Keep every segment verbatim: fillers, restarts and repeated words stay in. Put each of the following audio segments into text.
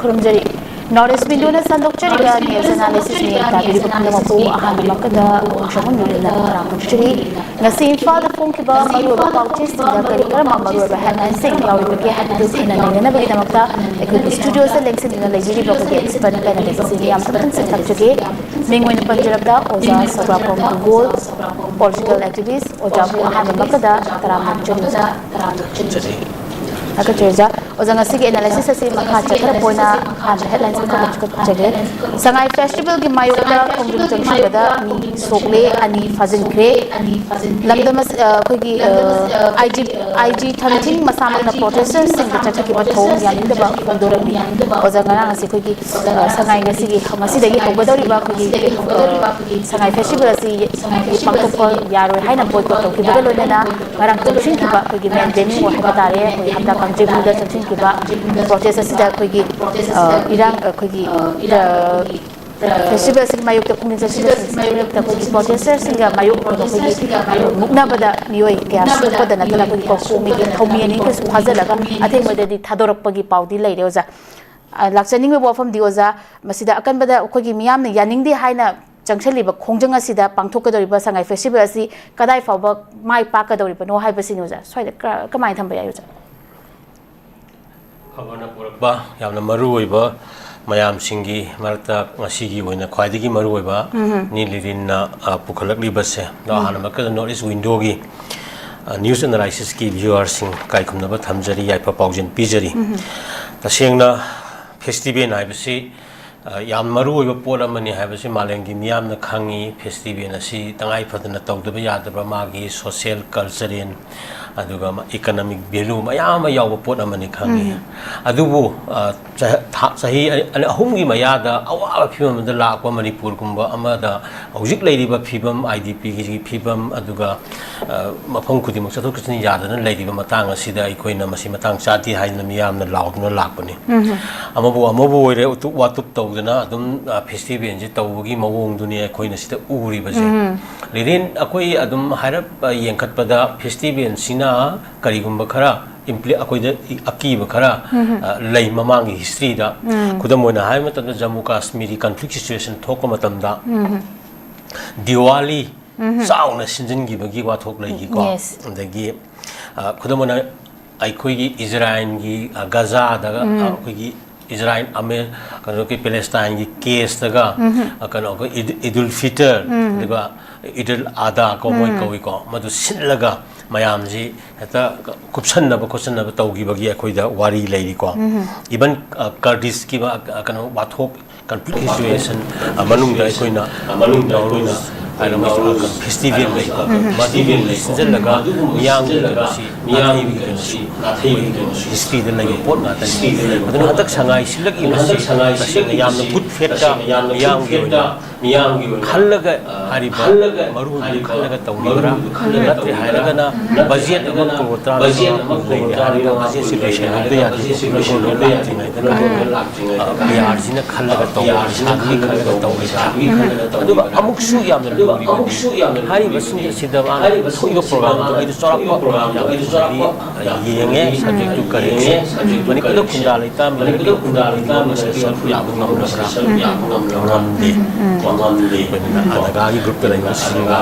ꯈꯨꯔꯨꯝꯖꯔꯤ꯫ North east ꯋꯤꯟꯗꯣꯅ ꯁꯟꯗꯣꯛꯆꯔꯤꯕ news ꯑꯦꯅꯥꯂꯤꯁꯤꯁ ꯃꯤꯠꯌꯦꯡ ꯇꯥꯕꯤꯔꯤꯕ ꯄꯨꯝꯅꯃꯛꯄꯨ ꯑꯍꯥꯟꯕꯃꯛꯇꯗ ꯋꯥꯡꯁꯪꯕꯝ ꯂꯨꯅ ꯇꯔꯥꯝꯅ ꯑꯣꯛꯆꯔꯤ꯫ ꯉꯁꯤ ꯏꯝꯐꯥꯜꯗ ꯐꯣꯡꯈꯤꯕ ꯃꯔꯨꯑꯣꯏꯕ ꯄꯥꯎꯆꯦꯁꯤꯡꯗ ꯀꯔꯤ ꯀꯔꯝꯕ ꯃꯔꯨꯑꯣꯏꯕ ꯍꯦꯗꯂꯥꯏꯟꯁꯤꯡ ꯌꯥꯎꯔꯤꯕꯒꯦ ꯍꯥꯏꯕꯗꯨ ꯊꯦꯡꯅ ꯅꯩꯅꯅꯕꯒꯤꯗꯃꯛꯇ ꯑꯩꯈꯣꯏꯒꯤ ꯁ꯭ꯇꯨꯗꯤꯑꯣꯁꯤꯗ ꯂꯦꯡꯁꯤꯟꯗꯨꯅ ꯂꯩꯕꯤꯔꯤꯕ ꯑꯩꯈꯣꯏꯒꯤ ꯑꯦꯛꯁꯄꯔꯠ ꯄꯦꯅꯦꯂꯤꯁꯁꯤꯡ ꯃꯌꯥꯝ ꯑꯃꯇꯪ ꯁꯛ ꯇꯥꯛꯆꯒꯦ꯫ ꯃꯤꯡ ꯑꯣꯏꯅ ꯄꯟꯖꯔꯕꯗ ꯑꯣꯖꯥ ꯁꯧꯒ꯭ꯔꯥꯛꯄꯝ ꯒꯨꯒꯣꯜ, ꯄꯣꯂꯤꯇꯤꯀꯦꯜ ꯑꯦꯛꯇꯤꯚꯤꯁ꯭ꯠ, ꯑꯣꯖꯥꯕꯨ ꯑꯍꯥꯟꯕꯃꯛꯇꯗ ꯇꯔꯥꯝꯅ ꯑꯣꯛꯆꯔꯤ ꯑꯣꯖꯥ꯫ ꯊꯥꯒꯠꯆꯔꯤ ꯑꯣꯖꯥ꯫ ꯉꯁꯤꯒꯤ ꯑꯦꯅꯥꯂꯥꯏꯁꯤꯁ ꯑꯁꯤ ꯃꯈꯥ ꯆꯠꯊꯔꯛꯄ ꯑꯣꯏꯅ ꯑꯍꯥꯟꯕ ꯍꯦꯗꯂꯥꯏꯟꯁ ꯑꯃꯈꯛ ꯆꯠꯆꯒꯦ꯫ ꯁꯉꯥꯏ ꯐꯦꯁꯇꯤꯚꯦꯜꯒꯤ ꯃꯥꯌꯣꯛꯇ ꯈꯣꯡꯖꯪ ꯆꯪꯁꯤꯟꯕꯗ ꯃꯤ ꯁꯣꯛꯂꯦ, ꯑꯅꯤ ꯐꯥꯖꯤꯟꯈ꯭ꯔꯦ꯫ ꯂꯝꯗꯝ ꯑꯁꯤ, ꯑ, ꯑꯩꯈꯣꯏꯒꯤ, ꯑ, ꯑꯥꯏ ꯖꯤ, ꯑꯥꯏ ꯖꯤ ꯊꯟꯊꯤꯡ ꯃꯁꯥꯃꯛꯅ ꯄ꯭ꯔꯣꯇꯦꯁꯇꯔꯁꯤꯡꯗ ꯆꯠꯊꯈꯤꯕ ꯊꯧꯑꯣꯡ ꯌꯥꯅꯤꯡꯗꯕ ꯐꯣꯡꯗꯣꯔꯝꯃꯤ꯫ ꯑꯣꯖꯥ, ꯉꯔꯥꯡ ꯑꯁꯤ ꯑꯩꯈꯣꯏꯒꯤ, ꯑ, ꯁꯉꯥꯏ ꯉꯁꯤꯒꯤ, ꯉꯁꯤꯗꯒꯤ ꯍꯧꯒꯗꯧꯔꯤꯕ ꯑꯩꯈꯣꯏꯒꯤ, ꯑ, ꯁꯉꯥꯏ ꯐꯦꯁꯇꯤꯚꯦꯜ ꯑꯁꯤ ꯄꯥꯡꯊꯣꯛꯄ ꯌꯥꯔꯣꯏ ꯍꯥꯏꯅ ꯕꯣꯏꯀꯣꯠ ꯇꯧꯈꯤꯕꯒ ꯂꯣꯏꯅꯅ ꯉꯔꯥꯡ ꯆꯪꯁꯤꯟꯈꯤꯕ ꯑꯩꯈꯣꯏꯒꯤ ꯃꯦꯟ ꯚꯦꯅ꯭ꯌꯨ ꯍꯥꯏꯕ ꯇꯥꯔꯦ, ꯑꯩꯈꯣꯏ ꯍꯞꯇꯥ ꯀꯥꯡꯖꯩꯕꯨꯡꯗ ꯆꯪꯁꯤꯟꯈꯤꯕ ꯄ꯭ꯔꯣꯇꯦꯁ ꯑꯁꯤꯗ ꯑꯩꯈꯣꯏꯒꯤ, ꯑ, ꯏꯔꯥꯡ, ꯑꯩꯈꯣꯏꯒꯤ, ꯑ, ꯐꯦꯁꯇꯤꯚꯦꯜꯁꯤꯒꯤ ꯃꯥꯌꯣꯛꯇ, ꯈꯣꯡꯖꯪ ꯆꯪꯁꯤꯟꯕꯁꯤꯡꯁꯤꯒꯤ ꯃꯥꯌꯣꯛꯇ ꯑꯩꯈꯣꯏꯒꯤ ꯄ꯭ꯔꯣꯇꯦꯁꯇꯔꯁꯤꯡꯒ ꯃꯥꯌꯣꯛꯅꯕ ꯑꯩꯈꯣꯏꯒꯤ ꯃꯨꯛꯅꯕꯗ ꯃꯤꯑꯣꯏ ꯀꯌꯥ ꯁꯣꯛꯄꯗ ꯅꯠꯇꯅ ꯑꯩꯈꯣꯏꯒꯤ ꯀꯣ-, ꯃꯤꯒꯤ ꯊꯧꯃꯤ ꯑꯅꯤꯒꯁꯨ ꯐꯥꯖꯤꯜꯂꯒ ꯑꯊꯦꯡꯕꯗꯗꯤ ꯊꯥꯗꯣꯔꯛꯄꯒꯤ ꯄꯥꯎꯗꯤ ꯂꯩꯔꯦ ꯑꯣꯖꯥ꯫ ꯑ, ꯂꯥꯛꯆꯅꯤꯡꯉꯤꯕ ꯋꯥꯐꯝꯗꯤ ꯑꯣꯖꯥ, ꯃꯁꯤꯗ ꯑꯀꯟꯕꯗ ꯑꯩꯈꯣꯏꯒꯤ ꯃꯤꯌꯥꯝꯅ ꯌꯥꯅꯤꯡꯗꯦ ꯍꯥꯏꯅ ꯆꯪꯁꯤꯜꯂꯤꯕ ꯈꯣꯡꯖꯪ ꯑꯁꯤꯗ ꯄꯥꯡꯊꯣꯛꯀꯗꯧꯔꯤꯕ ꯁꯉꯥꯏ ꯐꯦꯁꯇꯤꯚꯦꯜ ꯑꯁꯤ ꯀꯗꯥꯏ ꯐꯥꯎꯕ ꯃꯥꯏ ꯄꯥꯛꯀꯗꯧꯔꯤꯕꯅꯣ ꯍꯥꯏꯕꯁꯤꯅꯤ ꯑꯣꯖꯥ꯫ ꯁ꯭ꯋꯥꯏꯗ ꯀ-, ꯀꯃꯥꯏꯅ ꯊꯝꯕ ꯌꯥꯏ ꯑꯣꯖꯥ? ꯈꯕꯔꯅ ꯄꯨꯔꯛꯄ ꯌꯥꯝꯅ ꯃꯔꯨ ꯑꯣꯏꯕ, ꯃꯌꯥꯝꯁꯤꯡꯒꯤ ꯃꯔꯛꯇ ꯉꯁꯤꯒꯤ ꯑꯣꯏꯅ ꯈ꯭ꯋꯥꯏꯗꯒꯤ ꯃꯔꯨ ꯑꯣꯏꯕ ꯎꯝ꯫ ꯅꯤ ꯂꯤꯔꯤꯟꯅ, ꯑ, ꯄꯨꯈꯠꯂꯛꯂꯤꯕꯁꯦ꯫ ꯑꯗꯣ ꯎꯝ꯫ ꯑꯍꯥꯟꯕꯃꯛꯇꯗ ꯅꯣꯔꯠ ꯏꯁ ꯋꯤꯟꯗꯣꯒꯤ, ꯑ, ꯅ꯭ꯌꯨꯁ ꯑꯦꯅꯥꯂꯥꯏꯁꯤꯁꯀꯤ ꯚ꯭ꯌꯨꯋꯔꯁꯤꯡ ꯏꯀꯥꯏ ꯈꯨꯝꯅꯕ ꯊꯝꯖꯔꯤ, ꯌꯥꯏꯐ ꯄꯥꯎꯖꯦꯜ ꯄꯤꯖꯔꯤ꯫ ꯎꯝ꯫ ꯇꯁꯦꯡꯅ ꯐꯦꯁꯇꯤꯚꯦꯜ ꯍꯥꯏꯕꯁꯤ, ꯑ, ꯌꯥꯝ ꯃꯔꯨ ꯑꯣꯏꯕ ꯄꯣꯠ ꯑꯃꯅꯤ ꯍꯥꯏꯕꯁꯤ ꯃꯥꯂꯦꯝꯒꯤ ꯃꯤꯌꯥꯝꯅ ꯈꯪꯉꯤ꯫ ꯐꯦꯁꯇꯤꯚꯦꯜ ꯑꯁꯤ ꯇꯉꯥꯏ ꯐꯗꯅ ꯇꯧꯗꯕ ꯌꯥꯗꯕ ꯃꯥꯒꯤ ꯁꯣꯁꯤꯌꯦꯜ, ꯀꯜꯆꯔꯦꯜ, ꯑꯗꯨꯒ ꯃ-, ꯏꯀꯅꯣꯃꯤꯛ ꯚꯦꯂꯨ ꯃꯌꯥꯝ ꯑꯃ ꯌꯥꯎꯕ ꯄꯣꯠ ꯑꯃꯅꯤ ꯈꯪꯉꯤ꯫ ꯎꯝ꯫ ꯑꯗꯨꯕꯨ, ꯑ, ꯆ-, ꯊꯥ-, ꯆꯍꯤ ꯑ-, ꯑꯍꯨꯝꯒꯤ ꯃꯌꯥꯗ ꯑꯋꯥꯕ ꯐꯤꯕꯝ ꯑꯃꯗ ꯂꯥꯛꯄ ꯃꯅꯤꯄꯨꯔꯒꯨꯝꯕ ꯑꯃꯗ ꯍꯧꯖꯤꯛ ꯂꯩꯔꯤꯕ ꯐꯤꯕꯝ, ꯑꯥꯏ ꯗꯤ ꯄꯤꯒꯤ ꯐꯤꯕꯝ, ꯑꯗꯨꯒ, ꯑ, ꯃꯐꯝ ꯈꯨꯗꯤꯡꯃꯛ ꯆꯠꯊꯣꯛ ꯆꯠꯁꯤꯟ ꯌꯥꯗꯅ ꯂꯩꯔꯤꯕ ꯃꯇꯥꯡ ꯑꯁꯤꯗ ꯑꯩꯈꯣꯏꯅ ꯃꯁꯤ ꯃꯇꯥꯡ ꯆꯥꯗꯦ ꯍꯥꯏꯗꯨꯅ ꯃꯤꯌꯥꯝꯅ ꯂꯥꯎꯗꯨꯅ ꯂꯥꯛꯄꯅꯤ꯫ ꯎꯝ꯫ ꯑꯃꯕꯨ ꯑꯃꯕꯨ ꯑꯣꯏꯔꯦ, ꯎꯇꯨꯞ ꯋꯥꯇꯨꯞ ꯇꯧꯗꯅ ꯑꯗꯨꯝ, ꯑ, ꯐꯦꯁꯇꯤꯚꯦꯜꯁꯤ ꯇꯧꯕꯒꯤ ꯃꯑꯣꯡꯗꯨꯅꯤ ꯑꯩꯈꯣꯏꯅ ꯁꯤꯗ ꯎꯔꯤꯕꯁꯦ꯫ ꯎꯝ꯫ ꯂꯤꯔꯤꯟ, ꯑꯩꯈꯣꯏ ꯑꯗꯨꯝ ꯍꯥꯏꯔꯞ, ꯑ, ꯌꯦꯡꯈꯠꯄꯗ ꯐꯦꯁꯇꯤꯚꯦꯜꯁꯤꯅ ꯀꯔꯤꯒꯨꯝꯕ ꯈꯔ impli- ꯑꯩꯈꯣꯏꯗ ꯑꯀꯤꯕ ꯈꯔ ꯑ, ꯂꯩ ꯃꯃꯥꯡꯒꯤ ꯍꯤꯁꯇ꯭ꯔꯤꯗ꯫ ꯈꯨꯗꯝ ꯑꯣꯏꯅ ꯍꯥꯏꯕ ꯃꯇꯝꯗ ꯖꯃꯨ ꯀꯥꯁꯃꯤꯔꯒꯤ ꯀꯟꯐ꯭ꯂꯤꯛ ꯁꯤꯆꯨꯋꯦꯁꯟ ꯊꯣꯛꯄ ꯃꯇꯝꯗ ꯗꯤꯋꯥꯂꯤ ꯆꯥꯎꯅ ꯁꯤꯟꯖꯤꯟꯈꯤꯕꯒꯤ ꯋꯥꯊꯣꯛ ꯂꯩꯈꯤꯀꯣ꯫ Yes. ꯑꯗꯒꯤ ꯑ, ꯈꯨꯗꯝ ꯑꯣꯏꯅ ꯑꯩꯈꯣꯏꯒꯤ ꯏꯖꯔꯥꯏꯜꯒꯤ ꯑ, ꯒꯖꯥꯗꯒ ꯑ, ꯑꯩꯈꯣꯏꯒꯤ ꯏꯖꯔꯥꯏꯜ ꯑꯃꯦ ꯀꯩꯅꯣꯒꯤ ꯄꯦꯂꯦꯁꯇꯥꯏꯟꯒꯤ ꯀꯦꯁꯇꯒ ꯑ, ꯀꯩꯅꯣ ꯑꯩꯈꯣꯏ ꯏꯗ- ꯏꯗꯨꯜ ꯐꯤꯇꯔ ꯑꯗꯨꯒ ꯏꯗꯨꯜ ꯑꯗꯥ ꯀꯣ ꯃꯣꯏ ꯀꯧꯏꯀꯣ, ꯃꯗꯨ ꯁꯤꯜꯂꯒ ꯃꯌꯥꯝꯁꯤ ꯍꯦꯛꯇ ꯀꯨꯞꯁꯟꯅꯕ ꯈꯣꯠꯆꯟꯅꯕ ꯇꯧꯈꯤꯕꯒꯤ ꯑꯩꯈꯣꯏꯗ ꯋꯥꯔꯤ ꯂꯩꯔꯤꯀꯣ꯫ ꯏꯚꯟ ꯀꯔꯗꯤꯁꯀꯤ ꯀꯩꯅꯣ ꯋꯥꯊꯣꯛ ꯀꯟꯐ꯭ꯂꯤꯛ ꯁꯤꯆꯨꯋꯦꯁꯟ ꯃꯅꯨꯡꯗ ꯑꯩꯈꯣꯏꯅ ꯅꯧꯔꯨꯁ ꯍꯥꯏꯅ ꯐꯦꯁꯇꯤꯚꯦꯜ ꯂꯩꯀꯣ, ꯃꯗꯨꯒꯨꯝꯕ ꯁꯤꯟꯖꯜꯂꯒ ꯃꯤꯌꯥꯝꯒꯤ ꯀꯩꯅꯣꯁꯤ ꯅꯥꯊꯩꯕꯒꯤ ꯀꯩꯅꯣꯁꯤ ꯑꯩꯈꯣꯏ ꯍꯤꯁꯇ꯭ꯔꯤꯗ ꯂꯩꯕ ꯄꯣꯠ ꯉꯥꯛꯇꯅꯤ꯫ ꯑꯗꯨꯅ ꯍꯟꯗꯛ ꯁꯉꯥꯏ ꯁꯤꯜꯂꯛꯏꯕꯁꯤ ꯇꯁꯦꯡꯅ ꯌꯥꯝꯅ ꯒꯨꯗ ꯐꯦꯠꯇ ꯃꯤꯌꯥꯝꯒꯤ ꯑꯣꯏꯅ ꯈꯜꯂꯒ ꯍꯥꯏꯔꯤꯕ ꯃꯔꯨ ꯑꯣꯏꯕ ꯈꯜꯂꯒ ꯇꯧꯔꯤꯕ꯭ꯔꯥ? ꯅꯠꯇ꯭ꯔꯦ ꯍꯥꯏꯔꯒꯅ ꯕꯖꯦꯠ ꯑꯃ ꯀ꯭ꯔꯣꯔ ꯇꯔꯥꯃꯉꯥ ꯂꯩꯔꯦ ꯍꯥꯏꯔꯒ ꯕꯖꯦꯠꯁꯤ ꯂꯣꯏꯁꯤꯟꯍꯧꯗ ꯌꯥꯗꯦ, ꯄꯣꯄꯨꯂꯔ ꯒꯣꯜꯃꯦꯟ ꯂꯥꯛꯇ꯭ꯔꯤꯉꯩꯗ ꯀꯥꯏꯅ ꯄꯤ ꯑꯥꯔꯁꯤꯅ ꯈꯜꯂꯒ ꯇꯧꯕ, ꯄꯩꯁꯥꯗꯨꯒꯤ ꯈꯜꯂꯒ ꯇꯧꯕ꯫ ꯑꯗꯨꯒ ꯑꯃꯨꯛꯁꯨ ꯌꯥꯝꯅ ꯂꯨꯔꯤꯕꯗꯤ ꯍꯥꯏꯔꯤꯕꯁꯤꯡ ꯑꯁꯤꯗ ꯃꯥꯅ ꯊꯣꯛꯏꯕ ꯄ꯭ꯔꯣꯒ꯭ꯔꯥꯝꯗꯨꯒꯤꯗꯤ ꯆꯥꯎꯔꯥꯛꯄ ꯌꯥꯝꯅ ꯌꯦꯡꯉꯦ, ꯁꯕꯖꯦꯛꯇꯨ ꯀꯔꯦꯛꯁꯟ ꯃꯅꯤꯄꯨꯔꯗ ꯈꯨꯟꯗꯥ ꯂꯩꯇꯥ ꯃꯤꯑꯣꯏ ꯃꯁꯤꯡ ꯁꯔꯨꯛ ꯌꯥꯕ ꯉꯝꯂꯕ꯭ꯔꯥ? ꯉꯝꯗꯦ꯫ ꯑꯩꯈꯣꯏꯅ ꯑꯗꯒꯥꯒꯤ ꯒ꯭ꯔꯨꯞꯇ ꯂꯩꯕꯁꯤꯡꯒ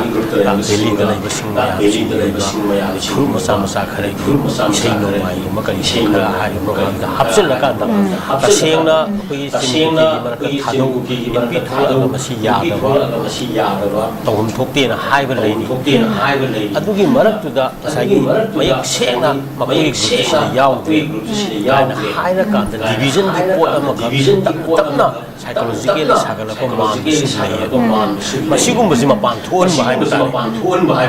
ꯗꯦꯜꯂꯤꯗ ꯂꯩꯕꯁꯤꯡ ꯃꯌꯥꯝꯁꯤꯡꯒ ꯐꯨꯔꯨꯞ ꯃꯆꯥ ꯃꯆꯥ ꯈꯔꯒꯤ ꯏꯁꯩ ꯅꯣꯡꯃꯥꯏꯒꯨꯝꯕ ꯀꯔꯤꯒꯨꯝꯕ ꯈꯔ ꯍꯥꯏꯔꯤꯕ ꯄ꯭ꯔꯣꯒ꯭ꯔꯥꯝꯗ ꯍꯥꯞꯆꯤꯜꯂꯀꯥꯟꯗ ꯇꯁꯦꯡꯅ ꯑꯩꯈꯣꯏꯒꯤ ꯆꯤꯟ ꯅꯨꯄꯤꯒꯤ ꯃꯔꯛꯇ ꯊꯥꯗꯣꯛ ꯅꯨꯄꯤ ꯊꯣꯛꯂꯛꯑꯒ ꯃꯁꯤ ꯌꯥꯗꯕ ꯇꯧꯐꯝ ꯊꯣꯛꯇꯦꯅ ꯍꯥꯏꯕ ꯂꯩꯔꯤ꯫ ꯑꯗꯨꯒꯤ ꯃꯔꯛꯇꯨꯗ ꯉꯁꯥꯏꯒꯤ ꯃꯌꯦꯛ ꯁꯦꯡꯅ ꯃꯈꯣꯏꯒꯤ ꯒ꯭ꯔꯨꯞꯁꯤꯗ ꯌꯥꯎꯗ꯭ꯔꯦ ꯍꯥꯏꯅ ꯍꯥꯏꯔꯀꯥꯟꯗ ꯗꯤꯚꯤꯖꯟꯒꯤ ꯄꯣꯠ ꯑꯃꯈꯛ ꯇꯞꯅ ꯁꯥꯏꯀꯣꯂꯣꯖꯤꯀꯦꯜꯂꯤ ꯁꯥꯒꯠꯂꯛꯄ ꯃꯥꯟꯕꯁꯨ ꯂꯩꯌꯦ꯫ ꯃꯁꯤꯒꯨꯝꯕꯁꯤ ꯃꯄꯥꯟ ꯊꯣꯛꯍꯟꯕ ꯍꯥꯏꯕ ꯇꯥꯔꯦ꯫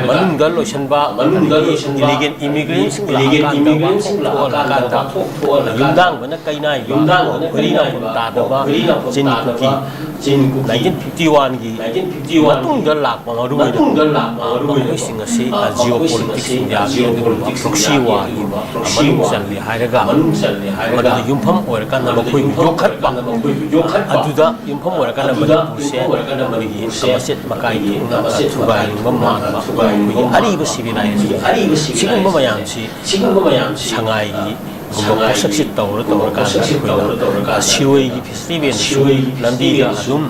ꯃꯅꯨꯡꯗ ꯂꯣꯏꯁꯤꯟꯕ, ꯑꯗꯒꯤ ꯏꯂꯤꯒꯦꯜ ꯏꯃꯤꯒ꯭ꯔꯦꯟꯁꯤꯡ ꯂꯥꯛꯑꯀꯥꯟꯗ ꯋꯥꯊꯣꯛ ꯊꯣꯛꯍꯜꯂꯀꯥꯟꯗ ꯌꯨꯝꯗꯥꯡꯕꯅ ꯀꯩꯅꯥꯏꯕ, ꯈꯨꯔꯤ ꯅꯥꯐꯝ ꯇꯥꯗꯕ, ꯆꯤꯟ ꯀꯨꯀꯤ, ꯅꯥꯏꯟꯇꯤꯟ ꯐꯤꯐꯇꯤ ꯋꯥꯟꯒꯤ ꯃꯇꯨꯡꯗ ꯂꯥꯛꯄ ꯃꯔꯨ ꯑꯣꯏꯅ ꯃꯈꯣꯏꯁꯤꯡ ꯑꯁꯤ ꯖꯤꯑꯣ ꯄꯣꯂꯤꯇꯤꯛꯁ ꯏꯟꯗꯤꯌꯥꯒꯤ ꯑꯗꯨꯒꯨꯝꯕ ꯄ꯭ꯔꯣꯛꯁꯤ ꯋꯥꯔꯒꯤ ꯃꯅꯨꯡ ꯆꯜꯂꯤ ꯍꯥꯏꯔꯒ ꯃꯗꯨꯗ ꯌꯨꯝꯐꯝ ꯑꯣꯏꯔꯀꯥꯟꯗ ꯃꯈꯣꯏꯕꯨ ꯌꯣꯛꯈꯠꯄ, ꯑꯗꯨꯗ ꯌꯨꯝꯐꯝ ꯑꯣꯏꯔꯀꯥꯟꯗ ꯃꯅꯤꯄꯨꯔꯁꯦ ꯃꯆꯦꯠ ꯃꯀꯥꯏ ꯊꯣꯛꯅ ꯊꯨꯒꯥꯏꯅꯤꯡꯕ ꯃꯥꯟꯕ ꯑꯩꯈꯣꯏꯒꯤ ꯑꯔꯤꯕ civilization, ꯁꯤꯒꯨꯝꯕ ꯃꯌꯥꯝꯁꯤ ꯁꯉꯥꯏꯒꯤ ꯒꯨꯝꯕ ꯄꯣꯠꯁꯛꯁꯤ ꯇꯧꯔ ꯇꯧꯔꯀꯥꯟꯗ ꯑꯩꯈꯣꯏꯅ ꯁꯤꯔꯣꯏꯒꯤ festivalꯁꯨ ꯂꯝꯕꯤꯗ ꯑꯗꯨꯝ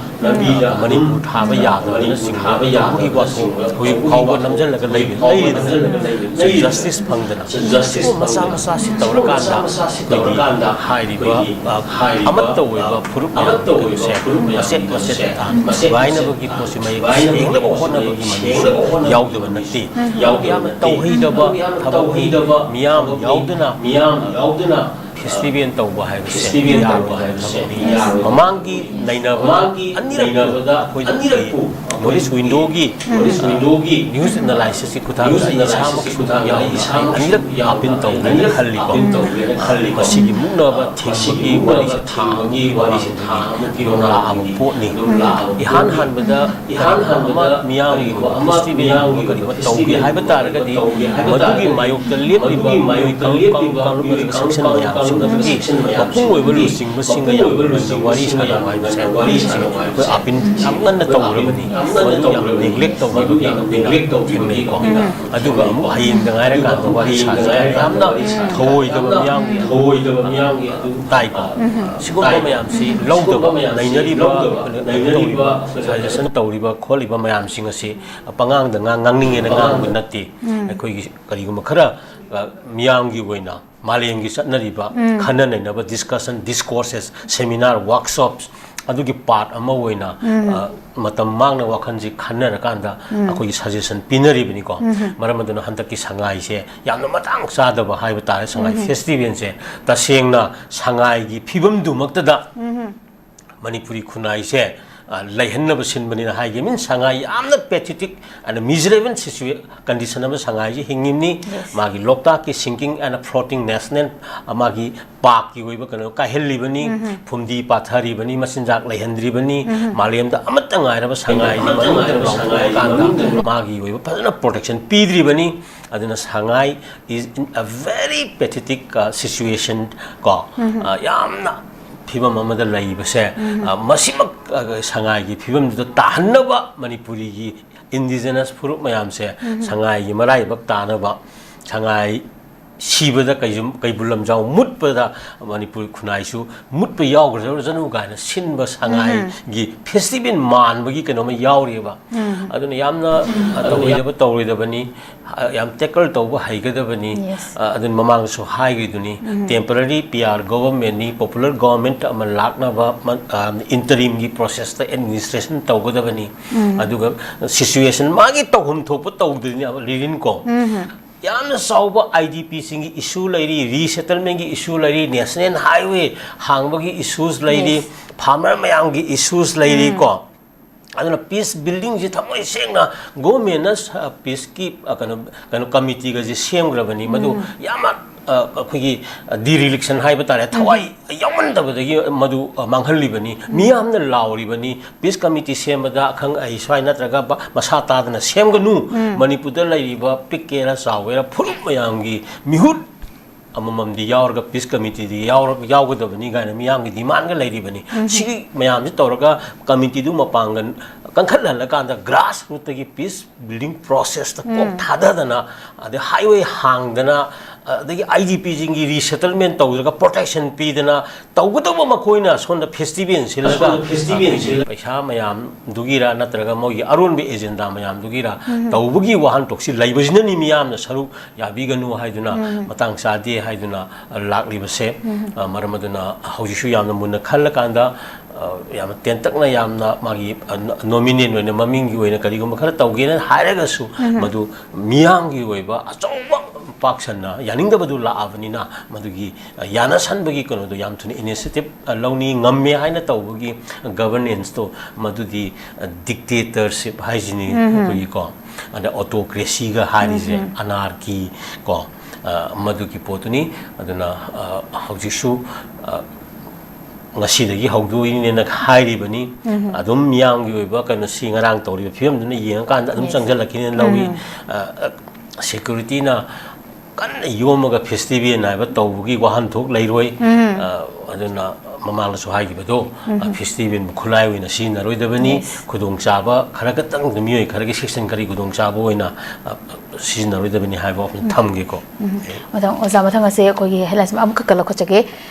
ꯃꯅꯤꯄꯨꯔ ꯊꯥꯕ ꯌꯥꯗꯕꯅꯆꯤꯡꯕ ꯇꯧꯕꯒꯤ ꯋꯥꯊꯣꯛ ꯍꯧꯖꯤꯛ ꯐꯥꯎꯕ ꯅꯝꯁꯤꯜꯂꯒ ꯂꯩꯔꯤ, ꯂꯩꯔꯤꯗꯅ꯫ Justice ꯐꯪꯗꯅ ꯁꯤꯒꯨꯝꯕ ꯃꯆꯥ ꯃꯆꯥꯁꯤ ꯇꯧꯔꯀꯥꯟꯗ ꯑꯩꯈꯣꯏꯒꯤ ꯍꯥꯏꯔꯤꯕ, ꯑ, ꯑꯃꯠꯇ ꯑꯣꯏꯕ ꯐꯨꯔꯨꯞ ꯃꯌꯥꯝꯁꯦ ꯃꯆꯦꯠ ꯃꯆꯦꯠ ꯊꯨꯒꯥꯏꯅꯕꯒꯤ ꯄꯣꯠꯁꯤ ꯃꯌꯦꯛ ꯁꯦꯡꯅꯕ ꯍꯣꯠꯅꯕꯒꯤ ꯃꯃꯤꯁꯨ ꯌꯥꯎꯗꯕ ꯅꯠꯇꯦ꯫ ꯌꯥꯝꯅ ꯇꯧꯍꯩꯗꯕ ꯊꯕꯛꯅꯤ꯫ ꯃꯤꯌꯥꯝ ꯌꯥꯎꯗꯅ festival ꯇꯧꯕ ꯍꯥꯏꯕꯁꯦ ꯌꯥꯔꯣꯏ ꯍꯥꯏꯕ ꯊꯕꯛꯅꯤ꯫ ꯃꯃꯥꯡꯒꯤ ꯅꯩꯅꯕꯗ ꯑꯅꯤꯔꯛ ꯑꯩꯈꯣꯏꯅ North East Windowꯒꯤ news analysisꯀꯤ ꯈꯨꯠꯊꯥꯡꯗ ꯑꯩ ꯏꯁꯥꯃꯛꯁꯨ ꯌꯥꯎꯅ ꯑꯩ ꯑꯅꯤꯔꯛ ꯑꯥꯄꯤꯜ ꯇꯧꯒꯦꯅ ꯈꯜꯂꯤꯀꯣ꯫ ꯃꯁꯤꯒꯤ ꯃꯨꯛꯅꯕ ꯊꯤꯡꯕꯒꯤ ꯋꯥꯔꯤꯁꯦ ꯊꯥ ꯑꯃꯒꯤ ꯃꯃꯥꯡꯗꯒꯤ ꯑꯗꯨꯝ ꯂꯥꯛꯑꯕ ꯄꯣꯠꯅꯤ꯫ ꯏꯍꯥꯟ ꯍꯥꯟꯕꯗ ꯀꯔꯤꯒꯨꯝꯕ ꯑꯃ ꯃꯤꯌꯥꯝꯒꯤ ꯑꯣꯏꯕ festivalꯒꯨꯝꯕ ꯀꯔꯤꯒꯨꯝꯕ ꯇꯧꯒꯦ ꯍꯥꯏꯕ ꯇꯥꯔꯒꯗꯤ, ꯃꯗꯨꯒꯤ ꯃꯥꯌꯣꯛꯇ ꯂꯦꯞꯂꯤꯕ ꯃꯤꯑꯣꯏ ꯀꯥꯡꯂꯨꯞ, ꯀꯥꯡꯂꯨꯞ ꯅꯠꯇ꯭ꯔꯒ section ꯃꯌꯥꯝꯁꯤꯡꯗꯨꯒꯤ ꯃꯄꯨꯡ ꯑꯣꯏꯕ ꯂꯨꯆꯤꯡꯕꯁꯤꯡꯒ ꯌꯥꯝꯅ ꯋꯥꯔꯤ ꯁꯥꯟꯅꯕ ꯍꯥꯏꯕꯁꯦ ꯑꯩꯈꯣꯏ ꯑꯥꯄꯤꯜ ꯌꯥꯝ ꯉꯟꯅ ꯇꯧꯔꯕꯅꯤ꯫ ꯃꯗꯨ ꯌꯥꯝꯅ neglect ꯇꯧꯈꯤꯕꯒꯤ ꯑꯩꯈꯣꯏꯅ ꯊꯦꯡꯅꯩꯀꯣ꯫ ꯑꯗꯨꯒ ꯑꯃꯨꯛ ꯍꯌꯦꯡꯗ ꯉꯥꯏꯔꯀꯥꯟꯗ ꯋꯥꯔꯤ ꯁꯥꯖꯔꯦ꯫ ꯌꯥꯝꯅ ꯊꯧꯑꯣꯏꯗꯕ ꯃꯤꯌꯥꯝꯒꯤ ꯇꯥꯏꯀꯣ꯫ ꯁꯤꯒꯨꯝꯕ ꯃꯌꯥꯝꯁꯤ ꯂꯧꯗꯕ, ꯅꯩꯅꯔꯤꯕ, ꯇꯧꯔꯤꯕ, suggestion ꯇꯧꯔꯤꯕ ꯈꯣꯠꯂꯤꯕ ꯃꯌꯥꯝꯁꯤꯡ ꯑꯁꯤ ꯄꯉꯥꯡꯗ ꯉꯥꯡ-, ꯉꯥꯡꯅꯤꯡꯉꯦꯅ ꯉꯥꯡꯕ ꯅꯠꯇꯦ꯫ ꯑꯩꯈꯣꯏꯒꯤ ꯀꯔꯤꯒꯨꯝꯕ ꯈꯔ, ꯑ, ꯃꯤꯌꯥꯝꯒꯤ ꯑꯣꯏꯅ ꯃꯥꯂꯦꯝꯒꯤ ꯆꯠꯅꯔꯤꯕ ꯈꯟꯅ ꯅꯩꯅꯕ, discussion, discourses, seminar, workshops, ꯑꯗꯨꯒꯤ part ꯑꯃ ꯑꯣꯏꯅ, ꯑ, ꯃꯇꯝ ꯃꯥꯡꯅ ꯋꯥꯈꯜꯁꯤ ꯈꯟꯅꯔꯀꯥꯟꯗ ꯑꯩꯈꯣꯏꯒꯤ suggestion ꯄꯤꯅꯔꯤꯕꯅꯤꯀꯣ꯫ ꯃꯔꯝ ꯑꯗꯨꯅ ꯍꯟꯗꯛꯀꯤ ꯁꯉꯥꯏꯁꯦ ꯌꯥꯝꯅ ꯃꯇꯥꯡ ꯆꯥꯗꯕ ꯍꯥꯏꯕ ꯇꯥꯔꯦ꯫ ꯁꯉꯥꯏ festivalꯁꯦ ꯇꯁꯦꯡꯅ ꯁꯉꯥꯏꯒꯤ ꯐꯤꯕꯝꯗꯨꯃꯛꯇꯗ ꯃꯅꯤꯄꯨꯔꯤ ꯈꯨꯟꯅꯥꯏꯁꯦ, ꯑ, ꯂꯩꯍꯟꯅꯕ ꯁꯤꯟꯕꯅꯤꯅ ꯍꯥꯏꯈꯤꯕꯅꯤ꯫ ꯁꯉꯥꯏ ꯌꯥꯝꯅ pathetic and miserable situa-, condition ꯑꯃ ꯁꯉꯥꯏꯁꯤ ꯍꯤꯡꯉꯤꯕꯅꯤ꯫ ꯃꯥꯒꯤ ꯂꯣꯛꯇꯥꯛꯀꯤ sinking and floating national, ꯑ, ꯃꯥꯒꯤ parkꯀꯤ ꯑꯣꯏꯕ ꯀꯩꯅꯣ ꯀꯥꯏꯍꯜꯂꯤꯕꯅꯤ, ꯐꯨꯝꯗꯤ ꯄꯥꯊꯔꯤꯕꯅꯤ, ꯃꯆꯤꯟꯖꯥꯛ ꯂꯩꯍꯟꯗ꯭ꯔꯤꯕꯅꯤ, ꯃꯥꯂꯦꯝꯗ ꯑꯃꯠꯇ ꯉꯥꯏꯔꯕ ꯁꯉꯥꯏꯒꯤ ꯃꯅꯨꯡꯗ ꯂꯥꯎꯊꯣꯛꯑꯀꯥꯟꯗ ꯃꯥꯒꯤ ꯑꯣꯏꯕ ꯐꯖꯅ protection ꯄꯤꯗ꯭ꯔꯤꯕꯅꯤ꯫ ꯑꯗꯨꯅ ꯁꯉꯥꯏ is in a very pathetic, uh, situation ꯀꯣ꯫ ꯑ, ꯌꯥꯝꯅ ꯐꯤꯕꯝ ꯑꯃꯗ ꯂꯩꯕꯁꯦ, ꯑ, ꯃꯁꯤꯃꯛ ꯁꯉꯥꯏꯒꯤ ꯐꯤꯕꯝꯗꯨꯗ ꯇꯥꯍꯟꯅꯕ, ꯃꯅꯤꯄꯨꯔꯤꯒꯤ indigenous ꯐꯨꯔꯨꯞ ꯃꯌꯥꯝꯁꯦ ꯁꯉꯥꯏꯒꯤ ꯃꯔꯥꯏꯕꯛ ꯇꯥꯅꯕ, ꯁꯉꯥꯏ ꯁꯤꯕꯗ ꯀꯩꯁꯨ ꯀꯩꯕꯨꯜ ꯂꯝꯖꯥꯎ ꯃꯨꯠꯄꯗ ꯃꯅꯤꯄꯨꯔ ꯈꯨꯟꯅꯥꯏꯁꯨ ꯃꯨꯠꯄ ꯌꯥꯎꯈ꯭ꯔꯖꯔꯖꯅꯨ ꯀꯥꯏꯅ ꯁꯤꯟꯕ ꯁꯉꯥꯏꯒꯤ ꯐꯦꯁꯇꯤꯚꯦꯜ ꯃꯥꯟꯕꯒꯤ ꯀꯩꯅꯣꯝꯃ ꯌꯥꯎꯔꯤꯑꯕ꯫ ꯑꯗꯨꯅ ꯌꯥꯝꯅ ꯇꯧꯔꯣꯏꯗꯕ ꯇꯧꯔꯣꯏꯗꯕꯅꯤ, ꯌꯥꯝ ꯇꯦꯀꯜ ꯇꯧꯕ ꯍꯩꯒꯗꯕꯅꯤ꯫ Yes. ꯑꯗꯨꯅ ꯃꯃꯥꯡꯗꯁꯨ ꯍꯥꯏꯈ꯭ꯔꯤꯗꯨꯅꯤ, temporary P R government ꯅꯤ, popular government ꯑꯃ ꯂꯥꯛꯅꯕ interim ꯒꯤ process ꯇ administration ꯇꯧꯒꯗꯕꯅꯤ꯫ ꯑꯗꯨꯒ situation ꯃꯥꯒꯤ ꯇꯧꯐꯝ ꯊꯣꯛꯄ ꯇꯧꯗ꯭ꯔꯤꯅꯦꯕ ꯂꯤꯔꯤꯟ ꯀꯣ꯫ ꯌꯥꯝꯅ ꯆꯥꯎꯕ I D P ꯁꯤꯡꯒꯤ issue ꯂꯩꯔꯤ, resettlement ꯒꯤ issue ꯂꯩꯔꯤ, national highway ꯍꯥꯡꯕꯒꯤ issues ꯂꯩꯔꯤ, Yes. farmer ꯃꯌꯥꯝꯒꯤ issues ꯂꯩꯔꯤ ꯀꯣ꯫ ꯑꯗꯨꯅ peace building ꯁꯤ ꯊꯃꯣꯏ ꯁꯦꯡꯅ government ꯅ ꯁ-, peace ꯀꯤ, ꯑ, ꯀꯩꯅꯣ, ꯀꯩꯅꯣ committee ꯒꯁꯦ ꯁꯦꯝꯈ꯭ꯔꯕꯅꯤ꯫ ꯃꯗꯨ ꯌꯥꯝꯅ, ꯑ, ꯑꯩꯈꯣꯏꯒꯤ, ꯑ, dereliction ꯍꯥꯏꯕ ꯇꯥꯔꯦ, ꯊꯋꯥꯏ ꯌꯥꯎꯃꯟꯗꯕꯗꯒꯤ ꯃꯗꯨ, ꯑ, ꯃꯥꯡꯍꯜꯂꯤꯕꯅꯤ꯫ ꯃꯤꯌꯥꯝꯅ ꯂꯥꯎꯔꯤꯕꯅꯤ, peace committee ꯁꯦꯝꯕꯗ ꯑꯈꯪ ꯑꯍꯩ ꯁ꯭ꯋꯥꯏ ꯅꯠꯇ꯭ꯔꯒ ꯕ-, ꯃꯁꯥ ꯇꯥꯗꯅ ꯁꯦꯝꯒꯅꯨ꯫ ꯃꯅꯤꯄꯨꯔꯗ ꯂꯩꯔꯤꯕ ꯄꯤꯛꯀꯦꯔꯥ ꯆꯥꯎꯒꯦꯔꯥ ꯐꯨꯔꯨꯞ ꯃꯌꯥꯝꯒꯤ ꯃꯤꯍꯨꯠ ꯑꯃꯃꯝꯗꯤ ꯌꯥꯎꯔꯒ peace committee ꯗꯤ ꯌꯥꯎꯔ-, ꯌꯥꯎꯒꯗꯕꯅꯤ ꯀꯥꯏꯅ ꯃꯤꯌꯥꯝꯒꯤ demand ꯒ ꯂꯩꯔꯤꯕꯅꯤ꯫ ꯁꯤ ꯃꯌꯥꯝꯁꯤ ꯇꯧꯔꯒ committee ꯗꯨ ꯃꯄꯥꯡꯒꯜ ꯀꯟꯈꯠꯍꯜꯂꯀꯥꯟꯗ grassroot ꯇꯒꯤ peace building process ꯇ ꯀꯣꯛ ꯊꯥꯗꯗꯅ, ꯑꯗꯩ highway ꯍꯥꯡꯗꯅ, ꯑꯗꯒꯤ I D P ꯁꯤꯡꯒꯤ resettlement ꯇꯧꯗ꯭ꯔꯒ protection ꯄꯤꯗꯅ ꯇꯧꯒꯗꯧꯕ ꯃꯈꯣꯏꯅ ꯁꯣꯝꯗ festival ꯁꯤꯜꯂꯒ, ꯐꯦꯁꯇꯤꯚꯦꯜ ꯁꯤꯜꯂꯒ ꯄꯩꯁꯥ ꯃꯌꯥꯝꯗꯨꯒꯤꯔ ꯅꯠꯇ꯭ꯔꯒ ꯃꯣꯏꯒꯤ ꯑꯔꯣꯟꯕ agenda ꯃꯌꯥꯝꯗꯨꯒꯤꯔ ꯇꯧꯕꯒꯤ ꯋꯥꯍꯟꯊꯣꯛꯁꯤ ꯂꯩꯕꯁꯤꯅꯅꯤ ꯃꯤꯌꯥꯝꯅ ꯁꯔꯨꯛ ꯌꯥꯕꯤꯒꯅꯨ ꯍꯥꯏꯗꯨꯅ, ꯃꯇꯥꯡ ꯆꯥꯗꯦ ꯍꯥꯏꯗꯨꯅ ꯂꯥꯛꯂꯤꯕꯁꯦ꯫ ꯑ, ꯃꯔꯝ ꯑꯗꯨꯅ ꯍꯧꯖꯤꯛꯁꯨ ꯌꯥꯝꯅ ꯃꯨꯟꯅ ꯈꯜꯂꯀꯥꯟꯗ, ꯑ, ꯌꯥꯝꯅ ꯇꯦꯟꯇꯛꯅ, ꯌꯥꯝꯅ ꯃꯥꯒꯤ, ꯑ, ꯅ-, nominal ꯑꯣꯏꯅ ꯃꯃꯤꯡꯒꯤ ꯑꯣꯏꯅ ꯀꯔꯤꯒꯨꯝꯕ ꯈꯔ ꯇꯧꯒꯦꯅ ꯍꯥꯏꯔꯒꯁꯨ, ꯃꯗꯨ ꯃꯤꯌꯥꯝꯒꯤ ꯑꯣꯏꯕ ꯑꯆꯧꯕ ꯄꯥꯛ ꯁꯟꯅ ꯌꯥꯅꯤꯡꯗꯕꯗꯨ ꯂꯥꯛꯑꯕꯅꯤꯅ, ꯃꯗꯨꯒꯤ, ꯑ, ꯌꯥꯅꯁꯟꯕꯒꯤ ꯀꯩꯅꯣꯗꯣ ꯌꯥꯝ ꯊꯨꯅ initiative, ꯑ, ꯂꯧꯅꯤ꯫ ꯉꯝꯃꯦ ꯍꯥꯏꯅ ꯇꯧꯕꯒꯤ governance ꯇꯣ, ꯃꯗꯨꯗꯤ, ꯑ, dictatorship ꯍꯥꯏꯁꯤꯅꯤ ꯑꯩꯈꯣꯏꯒꯤꯀꯣ꯫ ꯑꯗ autocracy ꯒ ꯍꯥꯏꯔꯤꯁꯦ, anarchy ꯀꯣ, ꯑ, ꯃꯗꯨꯒꯤ ꯄꯣꯠꯇꯨꯅꯤ꯫ ꯑꯗꯨꯅ, ꯑ, ꯍꯧꯖꯤꯛꯁꯨ, ꯑ, ꯉꯁꯤꯗꯒꯤ ꯍꯧꯗꯣꯛꯏꯅꯦꯅ ꯍꯥꯏꯔꯤꯕꯅꯤ꯫ ꯑꯗꯨꯝ ꯃꯤꯌꯥꯝꯒꯤ ꯑꯣꯏꯕ ꯀꯩꯅꯣꯁꯤ ꯉꯔꯥꯡ ꯇꯧꯔꯤꯕ ꯐꯤꯕꯝꯗꯨꯅ ꯌꯦꯡꯉꯀꯥꯟꯗ ꯑꯗꯨꯝ Yes. ꯆꯪꯁꯤꯜꯂꯛꯈꯤꯅꯦꯅ ꯂꯧꯏ꯫ ꯑ, ꯑ, security ꯅ ꯀꯟꯅ ꯌꯣꯝꯃꯒ festival ꯍꯥꯏꯕ ꯇꯧꯕꯒꯤ ꯋꯥꯍꯟꯊꯣꯛ ꯂꯩꯔꯣꯏ꯫ ꯑ, ꯑꯗꯨꯅ ꯃꯃꯥꯡꯗꯁꯨ ꯍꯥꯏꯈꯤꯕꯗꯣ, ꯐꯦꯁꯇꯤꯚꯦꯜꯕꯨ ꯈꯨꯠꯂꯥꯏ ꯑꯣꯏꯅ ꯁꯤꯖꯤꯟꯅꯔꯣꯏꯗꯕꯅꯤ꯫ ꯈꯨꯗꯣꯡꯆꯥꯕ ꯈꯔ ꯈꯛꯇꯪ, ꯃꯤꯑꯣꯏ ꯈꯔꯒꯤ ꯁꯦꯛꯁꯟ ꯈꯔꯒꯤ ꯈꯨꯗꯣꯡꯆꯥꯕ ꯑꯣꯏꯅ, ꯑ, ꯁꯤꯖꯤꯟꯅꯔꯣꯏꯗꯕꯅꯤ ꯍꯥꯏꯕ ꯋꯥꯐꯝ ꯊꯝꯒꯦꯀꯣ꯫ ꯃꯊꯪ, ꯑꯣꯖꯥ, ꯃꯊꯪ ꯑꯁꯦ ꯑꯩꯈꯣꯏꯒꯤ ꯍꯦꯗꯂꯥꯏꯟꯁ ꯑꯃꯈꯛꯀ ꯂꯧꯈꯠꯆꯒꯦ꯫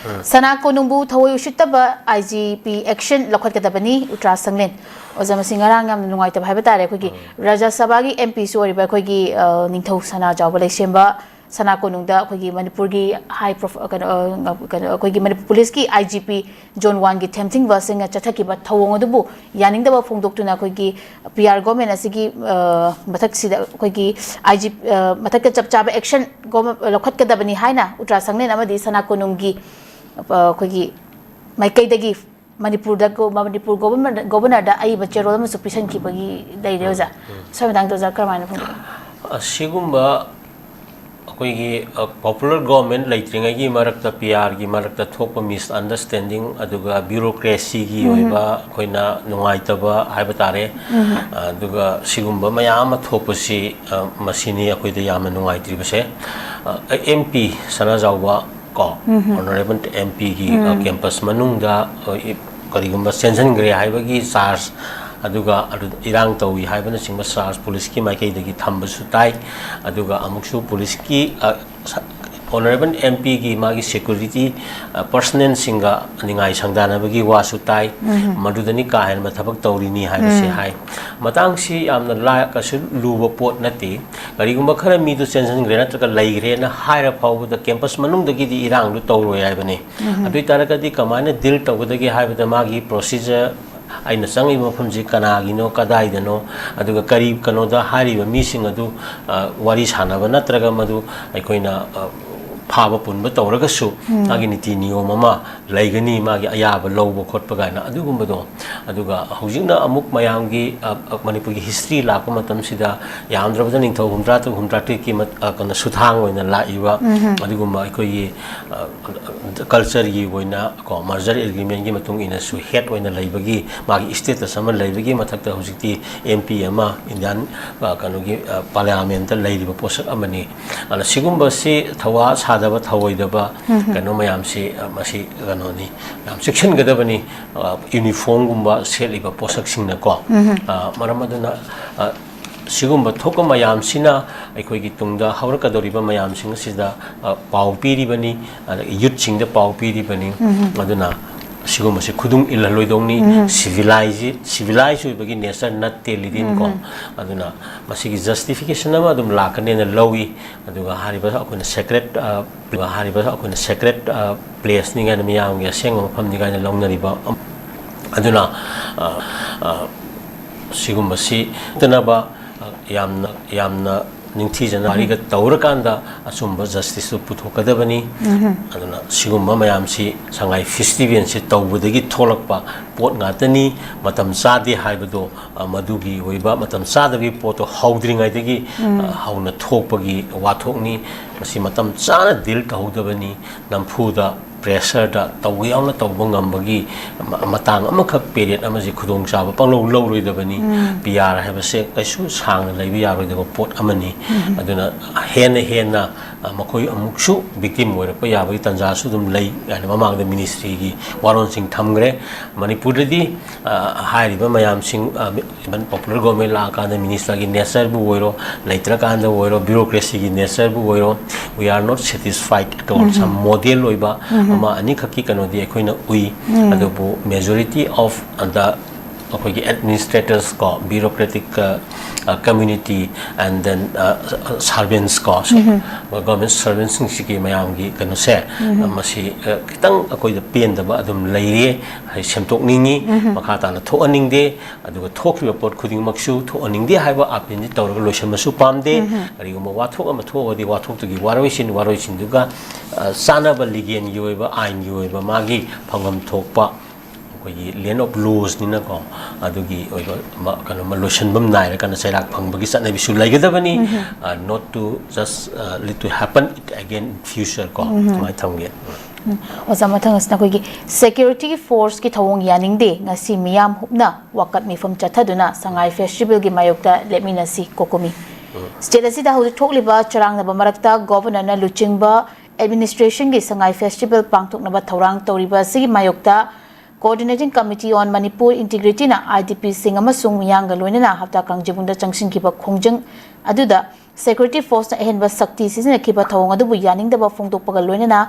ꯁꯅꯥ ꯀꯣꯅꯨꯡꯕꯨ ꯊꯑꯣꯏ ꯎꯁꯤꯠꯇꯕ, ꯑꯥꯏ ꯖꯤ ꯄꯤ ꯑꯦꯛꯁꯟ ꯂꯧꯈꯠꯀꯗꯕꯅꯤ, ꯎꯇ꯭ꯔꯥ ꯁꯪꯂꯦꯟ꯫ ꯑꯣꯖꯥ, ꯃꯁꯤ ꯉꯔꯥꯡ ꯌꯥꯝꯅ ꯅꯨꯡꯉꯥꯏꯇꯕ ꯍꯥꯏꯕ ꯇꯥꯔꯦ, ꯑꯩꯈꯣꯏꯒꯤ ꯔꯥꯖ꯭ꯌ ꯁꯚꯥꯒꯤ ꯑꯦꯝ ꯄꯤꯁꯨ ꯑꯣꯏꯔꯤꯕ ꯑꯩꯈꯣꯏꯒꯤ, ꯑ, ꯅꯤꯡꯊꯧ ꯁꯅꯥꯖꯥꯎꯕ ꯂꯩꯁꯦꯝꯕ ꯁꯅꯥ ꯀꯣꯅꯨꯡꯗ ꯑꯩꯈꯣꯏꯒꯤ ꯃꯅꯤꯄꯨꯔꯒꯤ ꯍꯥꯏ ꯄ꯭ꯔꯣꯐ-, ꯀꯩꯅꯣ, ꯑ, ꯀꯩꯅꯣ, ꯑꯩꯈꯣꯏꯒꯤ ꯃꯅꯤꯄꯨꯔ ꯄꯨꯂꯤꯁꯀꯤ ꯑꯥꯏ ꯖꯤ ꯄꯤ ꯖꯣꯟ ꯋꯥꯟꯒꯤ ꯊꯦꯝꯊꯤꯡꯕꯁꯤꯡꯅ ꯆꯠꯊꯈꯤꯕ ꯊꯧꯑꯣꯡ ꯑꯗꯨꯕꯨ ꯌꯥꯅꯤꯡꯗꯕ ꯐꯣꯡꯗꯣꯛꯇꯨꯅ ꯑꯩꯈꯣꯏꯒꯤ ꯄꯤ ꯑꯥꯔ ꯒꯣꯚꯔꯟꯃꯦꯟꯠ ꯑꯁꯤꯒꯤ, ꯑ, ꯃꯊꯛꯁꯤꯗ ꯑꯩꯈꯣꯏꯒꯤ ꯑꯥꯏ ꯖꯤ, ꯑ, ꯃꯊꯛꯇ ꯆꯞ ꯆꯥꯕ ꯑꯦꯛꯁꯟ ꯒꯣꯚꯔ-, ꯂꯧꯈꯠꯀꯗꯕꯅꯤ ꯍꯥꯏꯅ ꯎꯇ꯭ꯔꯥ ꯁꯪꯂꯦꯟ ꯑꯃꯗꯤ ꯁꯅꯥ ꯀꯣꯅꯨꯡꯒꯤ, ꯑ, ꯑꯩꯈꯣꯏꯒꯤ ꯃꯥꯏꯀꯩꯗꯒꯤ ꯃꯅꯤꯄꯨꯔꯗ ꯒꯣ-, ꯃꯅꯤꯄꯨꯔ ꯒꯣꯚꯔꯟꯃꯦꯟꯠ, ꯒꯣꯚꯔꯅꯔꯗ ꯑꯏꯕ ꯆꯦꯔꯣꯜ ꯑꯃꯁꯨ ꯄꯤꯁꯤꯟꯈꯤꯕꯒꯤ ꯂꯩꯔꯦ ꯑꯣꯖꯥ꯫ ꯁ꯭ꯋꯥꯏ ꯃꯇꯥꯡꯗ ꯑꯣꯖꯥ ꯀꯔꯝꯍꯥꯏꯅ ꯐꯣꯡꯗꯣꯛꯀꯅꯤ? ꯑꯁꯤꯒꯨꯝꯕ ꯑꯩꯈꯣꯏꯒꯤ, ꯑ, ꯄꯣꯄꯨꯂꯔ ꯒꯣꯚꯔꯟꯃꯦꯟꯠ ꯂꯩꯇ꯭ꯔꯤꯉꯩꯒꯤ ꯃꯔꯛꯇ ꯄꯤ ꯑꯥꯔꯒꯤ ꯃꯔꯛꯇ ꯊꯣꯛꯄ ꯃꯤꯁꯑꯟꯗꯔꯁ꯭ꯇꯦꯟꯗꯤꯡ, ꯑꯗꯨꯒ ꯕ꯭ꯌꯨꯔꯣꯀ꯭ꯔꯦꯁꯤꯒꯤ ꯑꯣꯏꯕ ꯑꯩꯈꯣꯏꯅ ꯅꯨꯡꯉꯥꯏꯇꯕ ꯍꯥꯏꯕ ꯇꯥꯔꯦ꯫ ꯑ, ꯑꯗꯨꯒ ꯁꯤꯒꯨꯝꯕ ꯃꯌꯥꯝ ꯑꯃ ꯊꯣꯛꯄꯁꯤ, ꯑ, ꯃꯁꯤꯅꯤ ꯑꯩꯈꯣꯏꯗ ꯌꯥꯝꯅ ꯅꯨꯡꯉꯥꯏꯇ꯭ꯔꯤꯕꯁꯦ꯫ ꯑ, ꯑꯦꯝ ꯄꯤ ꯁꯅꯥꯖꯥꯎꯕ ꯀꯣ, ꯑꯣꯅꯔꯦꯕꯜ ꯑꯦꯝ ꯄꯤꯒꯤ, ꯑ, ꯀꯦꯝꯄꯁ ꯃꯅꯨꯡꯗ, ꯑ, ꯏ-, ꯀꯔꯤꯒꯨꯝꯕ ꯆꯦꯟꯁꯤꯟꯈ꯭ꯔꯦ ꯍꯥꯏꯕꯒꯤ ꯆꯥꯔꯖ, ꯑꯗꯨꯒ ꯑꯗꯨ ꯏꯔꯥꯡ ꯇꯧꯏ ꯍꯥꯏꯕꯅꯆꯤꯡꯕ ꯆꯥꯔꯖ ꯄꯨꯂꯤꯁꯀꯤ ꯃꯥꯏꯀꯩꯗꯒꯤ ꯊꯝꯕꯁꯨ ꯇꯥꯏ꯫ ꯑꯗꯨꯒ ꯑꯃꯨꯛꯁꯨ ꯄꯨꯂꯤꯁꯀꯤ, ꯑ, ꯁ-, ꯑꯣꯅꯔꯦꯕꯜ ꯑꯦꯝ ꯄꯤꯒꯤ ꯃꯥꯒꯤ ꯁꯦꯀ꯭ꯌꯨꯔꯤꯇꯤ, ꯑ, ꯄꯔꯁꯅꯦꯜꯁꯤꯡꯒ ꯅꯤꯡꯉꯥꯏ ꯁꯪꯗꯥꯅꯕꯒꯤ ꯋꯥꯁꯨ ꯇꯥꯏ꯫ ꯃꯗꯨꯗꯅꯤ ꯀꯥ ꯍꯦꯟꯕ ꯊꯕꯛ ꯇꯧꯔꯤꯅꯤ ꯍꯥꯏꯕꯁꯤ ꯍꯥꯏ꯫ ꯃꯇꯥꯡꯁꯤ ꯌꯥꯝꯅ ꯂꯥꯏ-, ꯀꯩꯁꯨ ꯂꯨꯕ ꯄꯣꯠ ꯅꯠꯇꯦ꯫ ꯀꯔꯤꯒꯨꯝꯕ ꯈꯔ ꯃꯤꯗꯨ ꯆꯦꯟꯁꯤꯟꯈ꯭ꯔꯦ ꯅꯠꯇ꯭ꯔꯒ ꯂꯩꯈ꯭ꯔꯦꯅ ꯍꯥꯏꯔ ꯐꯥꯎꯕꯗ ꯀꯦꯝꯄꯁ ꯃꯅꯨꯡꯗꯒꯤꯗꯤ ꯏꯔꯥꯡꯗꯨ ꯇꯧꯔꯣꯏ ꯍꯥꯏꯕꯅꯤ꯫ ꯑꯗꯨ ꯑꯣꯏ ꯇꯥꯔꯒꯗꯤ ꯀꯃꯥꯏꯅ ꯗꯤꯜ ꯇꯧꯒꯗꯒꯦ ꯍꯥꯏꯕꯗ ꯃꯥꯒꯤ ꯄ꯭ꯔꯣꯁꯤꯖꯔ, ꯑꯩꯅ ꯆꯪꯉꯤꯕ ꯃꯐꯝꯁꯤ ꯀꯅꯥꯒꯤꯅꯣ, ꯀꯗꯥꯏꯗꯅꯣ, ꯑꯗꯨꯒ ꯀꯔꯤ ꯀꯩꯅꯣꯗ ꯍꯥꯏꯔꯤꯕ ꯃꯤꯁꯤꯡ ꯑꯗꯨ, ꯑ, ꯋꯥꯔꯤ ꯁꯥꯟꯅꯕ ꯅꯠꯇ꯭ꯔꯒ ꯃꯗꯨ ꯑꯩꯈꯣꯏꯅ, ꯑ, ꯐꯥꯕ ꯄꯨꯟꯕ ꯇꯧꯔꯒꯁꯨ ꯃꯥꯒꯤ ꯅꯤꯇꯤ ꯅꯤꯌꯣꯝ ꯑꯃ ꯂꯩꯒꯅꯤ, ꯃꯥꯒꯤ ꯑꯌꯥꯕ ꯂꯧꯕ ꯈꯣꯠꯄ ꯀꯥꯏꯅ ꯑꯗꯨꯒꯨꯝꯕꯗꯣ꯫ ꯑꯗꯨꯒ ꯍꯧꯖꯤꯛꯅ ꯑꯃꯨꯛ ꯃꯌꯥꯝꯒꯤ, ꯑ, ꯑ, ꯃꯅꯤꯄꯨꯔꯒꯤ ꯍꯤꯁꯇ꯭ꯔꯤ ꯂꯥꯛꯄ ꯃꯇꯝꯁꯤꯗ ꯌꯥꯝꯗ꯭ꯔꯕꯗ ꯅꯤꯡꯊꯧ ꯍꯨꯝꯗ꯭ꯔꯥ ꯇꯔꯨꯛ, ꯍꯨꯝꯗ꯭ꯔꯥ ꯇꯔꯦꯠꯀꯤ ꯃꯠ-, ꯑ, ꯀꯩꯅꯣ, ꯁꯨꯊꯥꯡ ꯑꯣꯏꯅ ꯂꯥꯛꯏꯕ ꯑꯗꯨꯒꯨꯝꯕ ꯑꯩꯈꯣꯏꯒꯤ, ꯑ, ꯀꯜꯆꯔꯒꯤ ꯑꯣꯏꯅ ꯀꯣ, ꯃꯔꯖꯔ ꯑꯦꯒ꯭ꯔꯤꯃꯦꯟꯒꯤ ꯃꯇꯨꯡ ꯏꯟꯅꯁꯨ ꯍꯦꯗ ꯑꯣꯏꯅ ꯂꯩꯕꯒꯤ, ꯃꯥꯒꯤ ꯏꯁꯇꯦꯇꯁ ꯑꯃ ꯂꯩꯕꯒꯤ ꯃꯊꯛꯇ ꯍꯧꯖꯤꯛꯇꯤ ꯑꯦꯝ ꯄꯤ ꯑꯃ ꯏꯟꯗꯤꯌꯥꯟ, ꯑ, ꯀꯩꯅꯣꯒꯤ, ꯑ, ꯄꯥꯔꯂꯤꯌꯥꯃꯦꯟꯇ ꯂꯩꯔꯤꯕ ꯄꯣꯠꯁꯛ ꯑꯃꯅꯤ꯫ ꯑꯗꯨꯅ ꯁꯤꯒꯨꯝꯕꯁꯤ ꯊꯧꯋꯥ ꯌꯥꯗꯕ, ꯊꯧꯑꯣꯏꯗꯕ ꯀꯩꯅꯣ ꯃꯌꯥꯝꯁꯤ, ꯑ, ꯃꯁꯤ ꯀꯩꯅꯣꯅꯤ, ꯌꯥꯝ ꯆꯦꯛꯁꯤꯟꯒꯗꯕꯅꯤ꯫ ꯑ, ꯌꯨꯅꯤꯐꯣꯔꯝꯒꯨꯝꯕ ꯁꯦꯠꯂꯤꯕ ꯄꯣꯠꯁꯛꯁꯤꯡꯅꯀꯣ꯫ ꯑ, ꯃꯔꯝ ꯑꯗꯨꯅ, ꯑ, ꯁꯤꯒꯨꯝꯕ ꯊꯣꯛꯄ ꯃꯌꯥꯝꯁꯤꯅ ꯑꯩꯈꯣꯏꯒꯤ ꯇꯨꯡꯗ ꯍꯧꯔꯛꯀꯗꯧꯔꯤꯕ ꯃꯌꯥꯝꯁꯤꯡ ꯑꯁꯤꯗ, ꯑ, ꯄꯥꯎ ꯄꯤꯔꯤꯕꯅꯤ, ꯑꯗꯒꯤ ꯌꯨꯠꯁꯤꯡꯗ ꯄꯥꯎ ꯄꯤꯔꯤꯕꯅꯤ꯫ ꯑꯗꯨꯅ ꯁꯤꯒꯨꯝꯕꯁꯤ ꯈꯨꯗꯨꯡ ꯏꯜꯍꯜꯂꯣꯏꯗꯧꯅꯤ꯫ ꯁꯤꯚꯤꯂꯥꯏꯖ, ꯁꯤꯚꯤꯂꯥꯏꯖ ꯑꯣꯏꯕꯒꯤ ꯅꯦꯆꯔ ꯅꯠꯇꯦ ꯂꯤꯗꯤꯟꯀꯣ꯫ ꯑꯗꯨꯅ ꯃꯁꯤꯒꯤ ꯖꯁꯇꯤꯐꯤꯀꯦꯁꯟ ꯑꯃ ꯑꯗꯨꯝ ꯂꯥꯛꯀꯅꯦꯅ ꯂꯧꯏ꯫ ꯑꯗꯨꯒ ꯍꯥꯏꯔꯤꯕ ꯑꯩꯈꯣꯏꯅ ꯁꯦꯀ꯭ꯔꯦꯠ, ꯑ, ꯑꯗꯨꯒ ꯍꯥꯏꯔꯤꯕ ꯑꯩꯈꯣꯏꯅ ꯁꯦꯀ꯭ꯔꯦꯠ, ꯑ, ꯄ꯭ꯂꯦꯁꯅꯤ ꯀꯥꯏꯅ, ꯃꯤꯌꯥꯝꯒꯤ ꯑꯁꯦꯡꯕ ꯃꯐꯝꯅꯤ ꯀꯥꯏꯅ ꯂꯧꯅꯔꯤꯕ, ꯑꯗꯨꯅ, ꯑ, ꯑ, ꯁꯤꯒꯨꯝꯕꯁꯤ ꯇꯅꯕ, ꯑ, ꯌꯥꯝꯅ, ꯌꯥꯝꯅ ꯅꯤꯡꯊꯤꯖꯅ ꯋꯥꯔꯤꯒ ꯇꯧꯔꯀꯥꯟꯗ ꯑꯆꯨꯝꯕ ꯖꯁꯇꯤꯁꯇꯨ ꯄꯨꯊꯣꯛꯀꯗꯕꯅꯤ꯫ ꯑꯗꯨꯅ ꯁꯤꯒꯨꯝꯕ ꯃꯌꯥꯝꯁꯤ ꯁꯉꯥꯏ ꯐꯦꯁꯇꯤꯚꯦꯜꯁꯤ ꯇꯧꯕꯗꯒꯤ ꯊꯣꯛꯂꯛꯄ ꯄꯣꯠ ꯉꯥꯛꯇꯅꯤ꯫ ꯃꯇꯝ ꯆꯥꯗꯦ ꯍꯥꯏꯕꯗꯣ, ꯑ, ꯃꯗꯨꯒꯤ ꯑꯣꯏꯕ ꯃꯇꯝ ꯆꯥꯗꯕꯒꯤ ꯄꯣꯠꯇꯣ ꯍꯧꯗ꯭ꯔꯤꯉꯩꯗꯒꯤ, ꯑ, ꯍꯧꯅ ꯊꯣꯛꯄꯒꯤ ꯋꯥꯊꯣꯛꯅꯤ꯫ ꯃꯁꯤ ꯃꯇꯝ ꯆꯥꯅ ꯗꯤꯜ ꯇꯧꯍꯧꯗꯕꯅꯤ꯫ ꯅꯝꯐꯨꯗ, ꯄ꯭ꯔꯦꯁꯔꯗ ꯇꯧꯕ ꯌꯥꯎꯅ ꯇꯧꯕ ꯉꯝꯕꯒꯤ ꯃ-, ꯃꯇꯥꯡ ꯑꯃꯈꯛ, ꯄꯦꯔꯦꯠ ꯑꯃꯁꯤ ꯈꯨꯗꯣꯡꯆꯥꯕ ꯄꯪꯂꯧ ꯂꯧꯔꯣꯏꯗꯕꯅꯤ꯫ ꯄꯤ ꯑꯥꯔ ꯍꯥꯏꯕꯁꯦ ꯀꯩꯁꯨ ꯁꯥꯡꯅ ꯂꯩꯕ ꯌꯥꯔꯣꯏꯗꯕ ꯄꯣꯠ ꯑꯃꯅꯤ꯫ ꯑꯗꯨꯅ ꯍꯦꯟꯅ ꯍꯦꯟꯅ, ꯑ, ꯃꯈꯣꯏ ꯑꯃꯨꯛꯁꯨ ꯚꯤꯛꯇꯤꯝ ꯑꯣꯏꯔꯛꯄ ꯌꯥꯕꯒꯤ ꯇꯥꯟꯖꯥꯁꯨ ꯑꯗꯨꯝ ꯂꯩ ꯍꯥꯏꯅ ꯃꯃꯥꯡꯗ ꯃꯤꯅꯤꯁꯇ꯭ꯔꯤꯒꯤ ꯋꯥꯔꯣꯜꯁꯤꯡ ꯊꯝꯈ꯭ꯔꯦ꯫ ꯃꯅꯤꯄꯨꯔꯗꯗꯤ, ꯑ, ꯍꯥꯏꯔꯤꯕ ꯃꯌꯥꯝꯁꯤꯡ, ꯑ, ꯏꯚꯟ ꯄꯣꯄꯨꯂꯔ ꯒꯣꯔꯃꯦꯟ ꯂꯥꯛꯑꯀꯥꯟꯗ ꯃꯤꯅꯤꯁꯇꯔꯒꯤ ꯅꯦꯆꯔꯕꯨ ꯑꯣꯏꯔꯣ, ꯂꯩꯇ꯭ꯔꯀꯥꯟꯗ ꯑꯣꯏꯔꯣ, ꯕ꯭ꯌꯨꯔꯣꯀ꯭ꯔꯦꯁꯤꯒꯤ ꯅꯦꯆꯔꯕꯨ ꯑꯣꯏꯔꯣ, we are not satisfied at all꯫ Some model ꯑꯣꯏꯕ ꯑꯃ ꯑꯅꯤꯈꯛꯀꯤ ꯀꯩꯅꯣꯗꯤ ꯑꯩꯈꯣꯏꯅ ꯎꯏ꯫ ꯑꯗꯨꯕꯨ majority of the ꯑꯩꯈꯣꯏꯒꯤ ꯑꯦꯗꯃꯤꯅꯤꯁꯇ꯭ꯔꯦꯇꯔꯁ ꯀꯣ, ꯕ꯭ꯌꯨꯔꯣꯀ꯭ꯔꯦꯇꯤꯛ, ꯑ, ꯑ, ꯀꯝꯃ꯭ꯌꯨꯅꯤꯇꯤ, and then, ꯑ, ꯁꯔꯚꯦꯟꯁ ꯀꯣ, ꯒꯣꯔꯃꯦꯟ ꯁꯔꯚꯦꯟꯁꯤꯡꯁꯤꯒꯤ ꯃꯌꯥꯝꯒꯤ ꯀꯩꯅꯣꯁꯦ, ꯑ, ꯃꯁꯤ, ꯑ, ꯈꯤꯇꯪ ꯑꯩꯈꯣꯏꯗ ꯄꯦꯟꯗꯕ ꯑꯗꯨꯝ ꯂꯩꯔꯤ꯫ ꯍꯥꯏ, ꯁꯦꯝꯗꯣꯛꯅꯤꯡꯉꯤ, ꯃꯈꯥ ꯇꯥꯅ ꯊꯣꯛꯍꯟꯅꯤꯡꯗꯦ꯫ ꯑꯗꯨꯒ ꯊꯣꯛꯈꯤꯕ ꯄꯣꯠ ꯈꯨꯗꯤꯡꯃꯛꯁꯨ ꯊꯣꯛꯍꯟꯅꯤꯡꯗꯦ ꯍꯥꯏꯕ ꯑꯥꯄꯤꯜꯗꯤ ꯇꯧꯔꯒ ꯂꯣꯏꯁꯤꯟꯕꯁꯨ ꯄꯥꯝꯗꯦ꯫ ꯀꯔꯤꯒꯨꯝꯕ ꯋꯥꯊꯣꯛ ꯑꯃ ꯊꯣꯛꯑꯒꯗꯤ ꯋꯥꯊꯣꯛꯇꯨꯒꯤ ꯋꯥꯔꯣꯏꯁꯤꯟ, ꯋꯥꯔꯣꯏꯁꯤꯟꯗꯨꯒ, ꯑ, ꯆꯥꯟꯅꯕ ꯂꯤꯒꯦꯜꯒꯤ ꯑꯣꯏꯕ, ꯑꯥꯏꯟꯒꯤ ꯑꯣꯏꯕ ꯃꯥꯒꯤ ꯐꯪꯐꯝ ꯊꯣꯛꯄ, ꯑꯩꯈꯣꯏꯒꯤ ꯂꯦꯟ ꯑꯣꯐ ꯂꯣꯁꯅꯤꯅꯀꯣ, ꯑꯗꯨꯒꯤ ꯑꯣꯏꯕ ꯑꯃ, ꯀꯩꯅꯣ ꯑꯃ ꯂꯣꯏꯁꯤꯟꯐꯝ ꯅꯥꯏꯔꯀꯥꯟꯗ ꯆꯩꯔꯥꯛ ꯐꯪꯕꯒꯤ ꯆꯠꯅꯕꯤꯁꯨ ꯂꯩꯒꯗꯕꯅꯤ꯫ ꯑ, not to just, ꯑ, let to happen it again in future ꯀꯣ, ꯑꯗꯨꯃꯥꯏꯅ ꯊꯝꯒꯦ꯫ ꯎꯝ꯫ ꯑꯣꯖꯥ, ꯃꯊꯪ ꯑꯁꯤꯅ ꯑꯩꯈꯣꯏꯒꯤ ꯁꯦꯀ꯭ꯌꯨꯔꯤꯇꯤꯒꯤ ꯐꯣꯔꯁꯀꯤ ꯊꯧꯑꯣꯡ ꯌꯥꯅꯤꯡꯗꯦ, ꯉꯁꯤ ꯃꯤꯌꯥꯝ ꯍꯨꯞꯅ ꯋꯥꯀꯠ ꯃꯤꯐꯝ ꯆꯠꯊꯗꯨꯅ ꯁꯉꯥꯏ ꯐꯦꯁꯇꯤꯚꯦꯜꯒꯤ ꯃꯥꯌꯣꯛꯇ ꯂꯦꯞꯃꯤꯟꯅꯁꯤ, ꯀꯣꯀꯣꯃꯤ꯫ ꯁ꯭ꯇꯦꯠ ꯑꯁꯤꯗ ꯍꯧꯖꯤꯛ ꯊꯣꯛꯂꯤꯕ ꯆꯔꯥꯡꯅꯕ ꯃꯔꯛꯇ ꯒꯣꯚꯔꯅꯔꯅ ꯂꯨꯆꯤꯡꯕ ꯑꯦꯗꯃꯤꯅꯤꯁꯇ꯭ꯔꯦꯁꯟꯒꯤ ꯁꯉꯥꯏ ꯐꯦꯁꯇꯤꯚꯦꯜ ꯄꯥꯡꯊꯣꯛꯅꯕ ꯊꯧꯔꯥꯡ ꯇꯧꯔꯤꯕ ꯑꯁꯤꯒꯤ ꯃꯥꯌꯣꯛꯇ Coordinating Committee on Manipur Integrityꯅ IDPꯁꯤꯡ ꯑꯃꯁꯨꯡ ꯃꯤꯌꯥꯝꯒ ꯂꯣꯏꯅꯅ ꯍꯞꯇꯥ ꯀꯥꯡꯖꯩꯕꯨꯡꯗ ꯆꯪꯁꯤꯟꯈꯤꯕ ꯈꯣꯡꯖꯪ ꯑꯗꯨꯗ security forceꯅ ꯑꯍꯦꯟꯕ ꯁꯛꯇꯤ ꯁꯤꯖꯤꯟꯅꯈꯤꯕ ꯊꯧꯑꯣꯡ ꯑꯗꯨꯕꯨ ꯌꯥꯅꯤꯡꯗꯕ ꯐꯣꯡꯗꯣꯛꯄꯒ ꯂꯣꯏꯅꯅ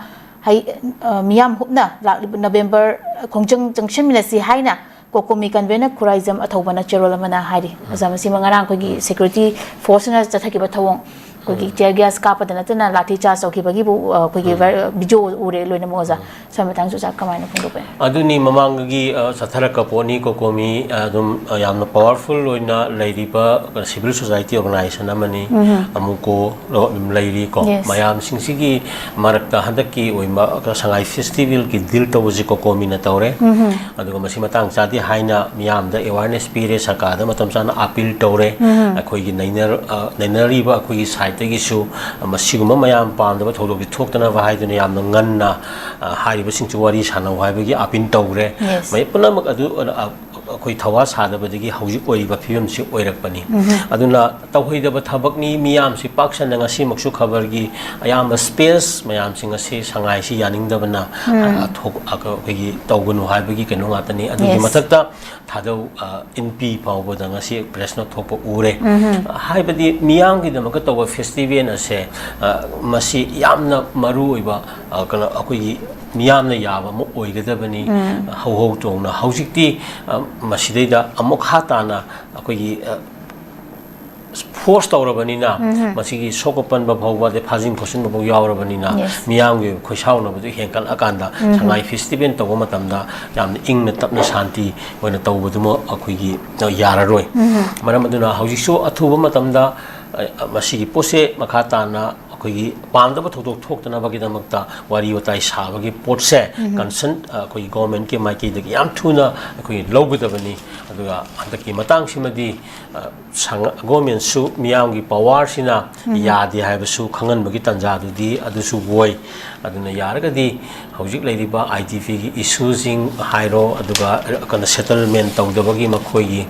ꯍꯩ-, ꯑ, ꯃꯤꯌꯥꯝ ꯍꯨꯞꯅ ꯂꯥꯛꯂꯤꯕ ꯅꯕꯦꯝꯕꯔ ꯈꯣꯡꯖꯪ ꯆꯪꯁꯤꯟꯃꯤꯟꯅꯁꯤ ꯍꯥꯏꯅ COCOMI convener ꯈꯨꯔꯥꯏꯖꯝ ꯑꯊꯧꯕꯅ ꯆꯦꯔꯣꯜ ꯑꯃꯅ ꯍꯥꯏꯔꯤ꯫ ꯑꯣꯖꯥ, ꯃꯁꯤꯃ ꯉꯔꯥꯡ ꯑꯩꯈꯣꯏꯒꯤ security forceꯅ ꯆꯠꯊꯈꯤꯕ ꯊꯧꯑꯣꯡ, ꯑꯩꯈꯣꯏꯒꯤ tear gas ꯀꯥꯞꯄꯗ ꯅꯠꯇꯅ ꯂꯥꯊꯤ ꯆꯥꯔꯖ ꯇꯧꯈꯤꯕꯒꯤꯕꯨ, ꯑ, ꯑꯩꯈꯣꯏꯒꯤ ꯚꯥꯏ-, video ꯎꯔꯦ ꯂꯣꯏꯅꯃꯛ ꯑꯣꯖꯥ꯫ ꯁ꯭ꯋꯥꯏ ꯃꯇꯥꯡꯁꯨ ꯑꯣꯖꯥ ꯀꯃꯥꯏꯅ ꯐꯣꯡꯗꯣꯛꯄ ꯌꯥꯏ? ꯑꯗꯨꯅꯤ, ꯃꯃꯥꯡꯗꯒꯤ, ꯑ, ꯆꯠꯊꯔꯛꯄ ꯄꯣꯠꯅꯤ꯫ COCOMI, ꯑ, ꯑꯗꯨꯝ, ꯑ, ꯌꯥꯝꯅ powerful ꯑꯣꯏꯅ ꯂꯩꯔꯤꯕ, ꯑ, civil society organization ꯑꯃꯅꯤ꯫ ꯑꯃꯨꯀꯣ ꯂꯩꯔꯤ ꯀꯣ꯫ Yes. ꯃꯌꯥꯝꯁꯤꯡꯁꯤꯒꯤ ꯃꯔꯛꯇ ꯍꯟꯗꯛꯀꯤ ꯑꯣꯏꯕ ꯁꯉꯥꯏ ꯐꯦꯁꯇꯤꯚꯦꯜꯒꯤ deal ꯇꯧꯕꯁꯤ COCOMIꯅ ꯇꯧꯔꯦ꯫ ꯑꯗꯨꯒ ꯃꯁꯤ ꯃꯇꯥꯡ ꯆꯥꯗꯦ ꯍꯥꯏꯅ ꯃꯤꯌꯥꯝꯗ awareness ꯄꯤꯔꯦ, ꯁꯔꯀꯥꯔꯗ ꯃꯇꯝ ꯆꯥꯅ appeal ꯇꯧꯔꯦ꯫ ꯑꯩꯈꯣꯏꯒꯤ ꯅꯩꯅꯔ-, ꯑ, ꯅꯩꯅꯔꯤꯕ ꯑꯩꯈꯣꯏꯒꯤ sideꯇꯒꯤꯁꯨ ꯃꯁꯤꯒꯨꯝꯕ ꯃꯌꯥꯝ ꯄꯥꯝꯗꯕ ꯊꯧꯗꯣꯛꯇꯤ ꯊꯣꯛꯇꯅꯕ ꯍꯥꯏꯗꯨꯅ ꯌꯥꯝꯅ ꯉꯟꯅ, ꯑ, ꯍꯥꯏꯔꯤꯕꯁꯤꯡꯁꯤ ꯋꯥꯔꯤ ꯁꯥꯟꯅꯧ ꯍꯥꯏꯕꯒꯤ appeal ꯇꯧꯔꯦ꯫ Yes. ꯃꯌꯦꯛ ꯄꯨꯝꯅꯃꯛ ꯑꯗꯨ, ꯑ, ꯑꯩꯈꯣꯏ ꯊꯧꯋꯥ ꯁꯥꯗꯕꯗꯒꯤ ꯍꯧꯖꯤꯛ ꯑꯣꯏꯔꯤꯕ ꯐꯤꯕꯝꯁꯤ ꯑꯣꯏꯔꯛꯄꯅꯤ꯫ ꯑꯗꯨꯅ ꯇꯧꯍꯩꯗꯕ ꯊꯕꯛꯅꯤ꯫ ꯃꯤꯌꯥꯝꯁꯤ ꯄꯥꯛ ꯁꯟꯅ ꯉꯁꯤꯃꯛꯁꯨ ꯈꯕꯔꯒꯤ ꯑꯌꯥꯝꯕ space ꯃꯌꯥꯝꯁꯤꯡ ꯑꯁꯤ ꯁꯉꯥꯏꯁꯤ ꯌꯥꯅꯤꯡꯗꯕꯅ, ꯑ, ꯊꯣꯛ-, ꯑ, ꯑꯩꯈꯣꯏꯒꯤ ꯇꯧꯒꯅꯨ ꯍꯥꯏꯕꯒꯤ ꯀꯩꯅꯣ ꯉꯥꯛꯇꯅꯤ꯫ ꯑꯗꯨꯒꯤ Yes. ꯃꯊꯛꯇ ꯊꯥꯗꯧ, ꯑ, ꯏꯟꯄꯤ ꯐꯥꯎꯕꯗ ꯉꯁꯤ press note ꯊꯣꯛꯄ ꯎꯔꯦ꯫ ꯍꯥꯏꯕꯗꯤ ꯃꯤꯌꯥꯝꯒꯤꯗꯃꯛꯇ ꯇꯧꯕ festival ꯑꯁꯦ, ꯑ, ꯃꯁꯤ ꯌꯥꯝꯅ ꯃꯔꯨ ꯑꯣꯏꯕ, ꯑ, ꯀꯩꯅꯣ, ꯑꯩꯈꯣꯏꯒꯤ ꯃꯤꯌꯥꯝꯅ ꯌꯥꯕ ꯑꯃ ꯑꯣꯏꯒꯗꯕꯅꯤ꯫ ꯍꯧꯍꯧ ꯆꯣꯡꯅ ꯍꯧꯖꯤꯛꯇꯤ, ꯑ, ꯃꯁꯤꯗꯩꯗ ꯑꯃꯨꯛ ꯈꯥ ꯇꯥꯅ ꯑꯩꯈꯣꯏꯒꯤ, ꯑ, force ꯇꯧꯔꯕꯅꯤꯅ, ꯃꯁꯤꯒꯤ ꯁꯣꯛꯄ ꯄꯟꯕ ꯐꯥꯎꯕ, ꯑꯗꯩ ꯐꯥꯖꯤꯟ ꯈꯣꯠꯆꯤꯟꯕ ꯐꯥꯎ ꯌꯥꯎꯔꯕꯅꯤꯅ, Yes. ꯃꯤꯌꯥꯝꯒꯤ ꯈꯣꯏꯁꯥꯎꯅꯕꯗꯨ ꯍꯦꯟꯒꯠꯂꯀꯥꯟꯗ ꯁꯉꯥꯏ festival ꯇꯧꯕ ꯃꯇꯝꯗ ꯌꯥꯝꯅ ꯏꯪꯅ ꯇꯞꯅ ꯁꯥꯟꯇꯤ ꯑꯣꯏꯅ ꯇꯧꯕꯗꯨꯃ ꯑꯩꯈꯣꯏꯒꯤ ꯌꯥꯔꯔꯣꯏ꯫ ꯃꯔꯝ ꯑꯗꯨꯅ ꯍꯧꯖꯤꯛꯁꯨ ꯑꯊꯨꯕ ꯃꯇꯝꯗ, ꯑ, ꯃꯁꯤꯒꯤ ꯄꯣꯠꯁꯦ ꯃꯈꯥ ꯇꯥꯅ ꯑꯩꯈꯣꯏꯒꯤ ꯄꯥꯝꯗꯕ ꯊꯧꯗꯣꯛ ꯊꯣꯛꯇꯅꯕꯒꯤꯗꯃꯛꯇ ꯋꯥꯔꯤ ꯋꯥꯇꯥꯏ ꯁꯥꯕꯒꯤ ꯄꯣꯠꯁꯦ concern, ꯑ, ꯑꯩꯈꯣꯏꯒꯤ governmentꯀꯤ ꯃꯥꯏꯀꯩꯗꯒꯤ ꯌꯥꯝ ꯊꯨꯅ ꯑꯩꯈꯣꯏ ꯂꯧꯒꯗꯕꯅꯤ꯫ ꯑꯗꯨꯒ ꯍꯟꯗꯛꯀꯤ ꯃꯇꯥꯡꯁꯤꯃꯗꯤ, ꯑ, ꯁꯪ-, governmentꯁꯨ ꯃꯤꯌꯥꯝꯒꯤ powerꯁꯤꯅ ꯌꯥꯗꯦ ꯍꯥꯏꯕꯁꯨ ꯈꯪꯍꯟꯕꯒꯤ ꯇꯥꯟꯖꯥꯗꯨꯗꯤ ꯑꯗꯨꯁꯨ ꯑꯣꯏ꯫ ꯑꯗꯨꯅ ꯌꯥꯔꯒꯗꯤ ꯍꯧꯖꯤꯛ ꯂꯩꯔꯤꯕ IDPꯒꯤ issueꯁꯤꯡ ꯍꯥꯏꯔꯣ, ꯑꯗꯨꯒ ꯀꯩꯅꯣ, settlement ꯇꯧꯗꯕꯒꯤ ꯃꯈꯣꯏꯒꯤ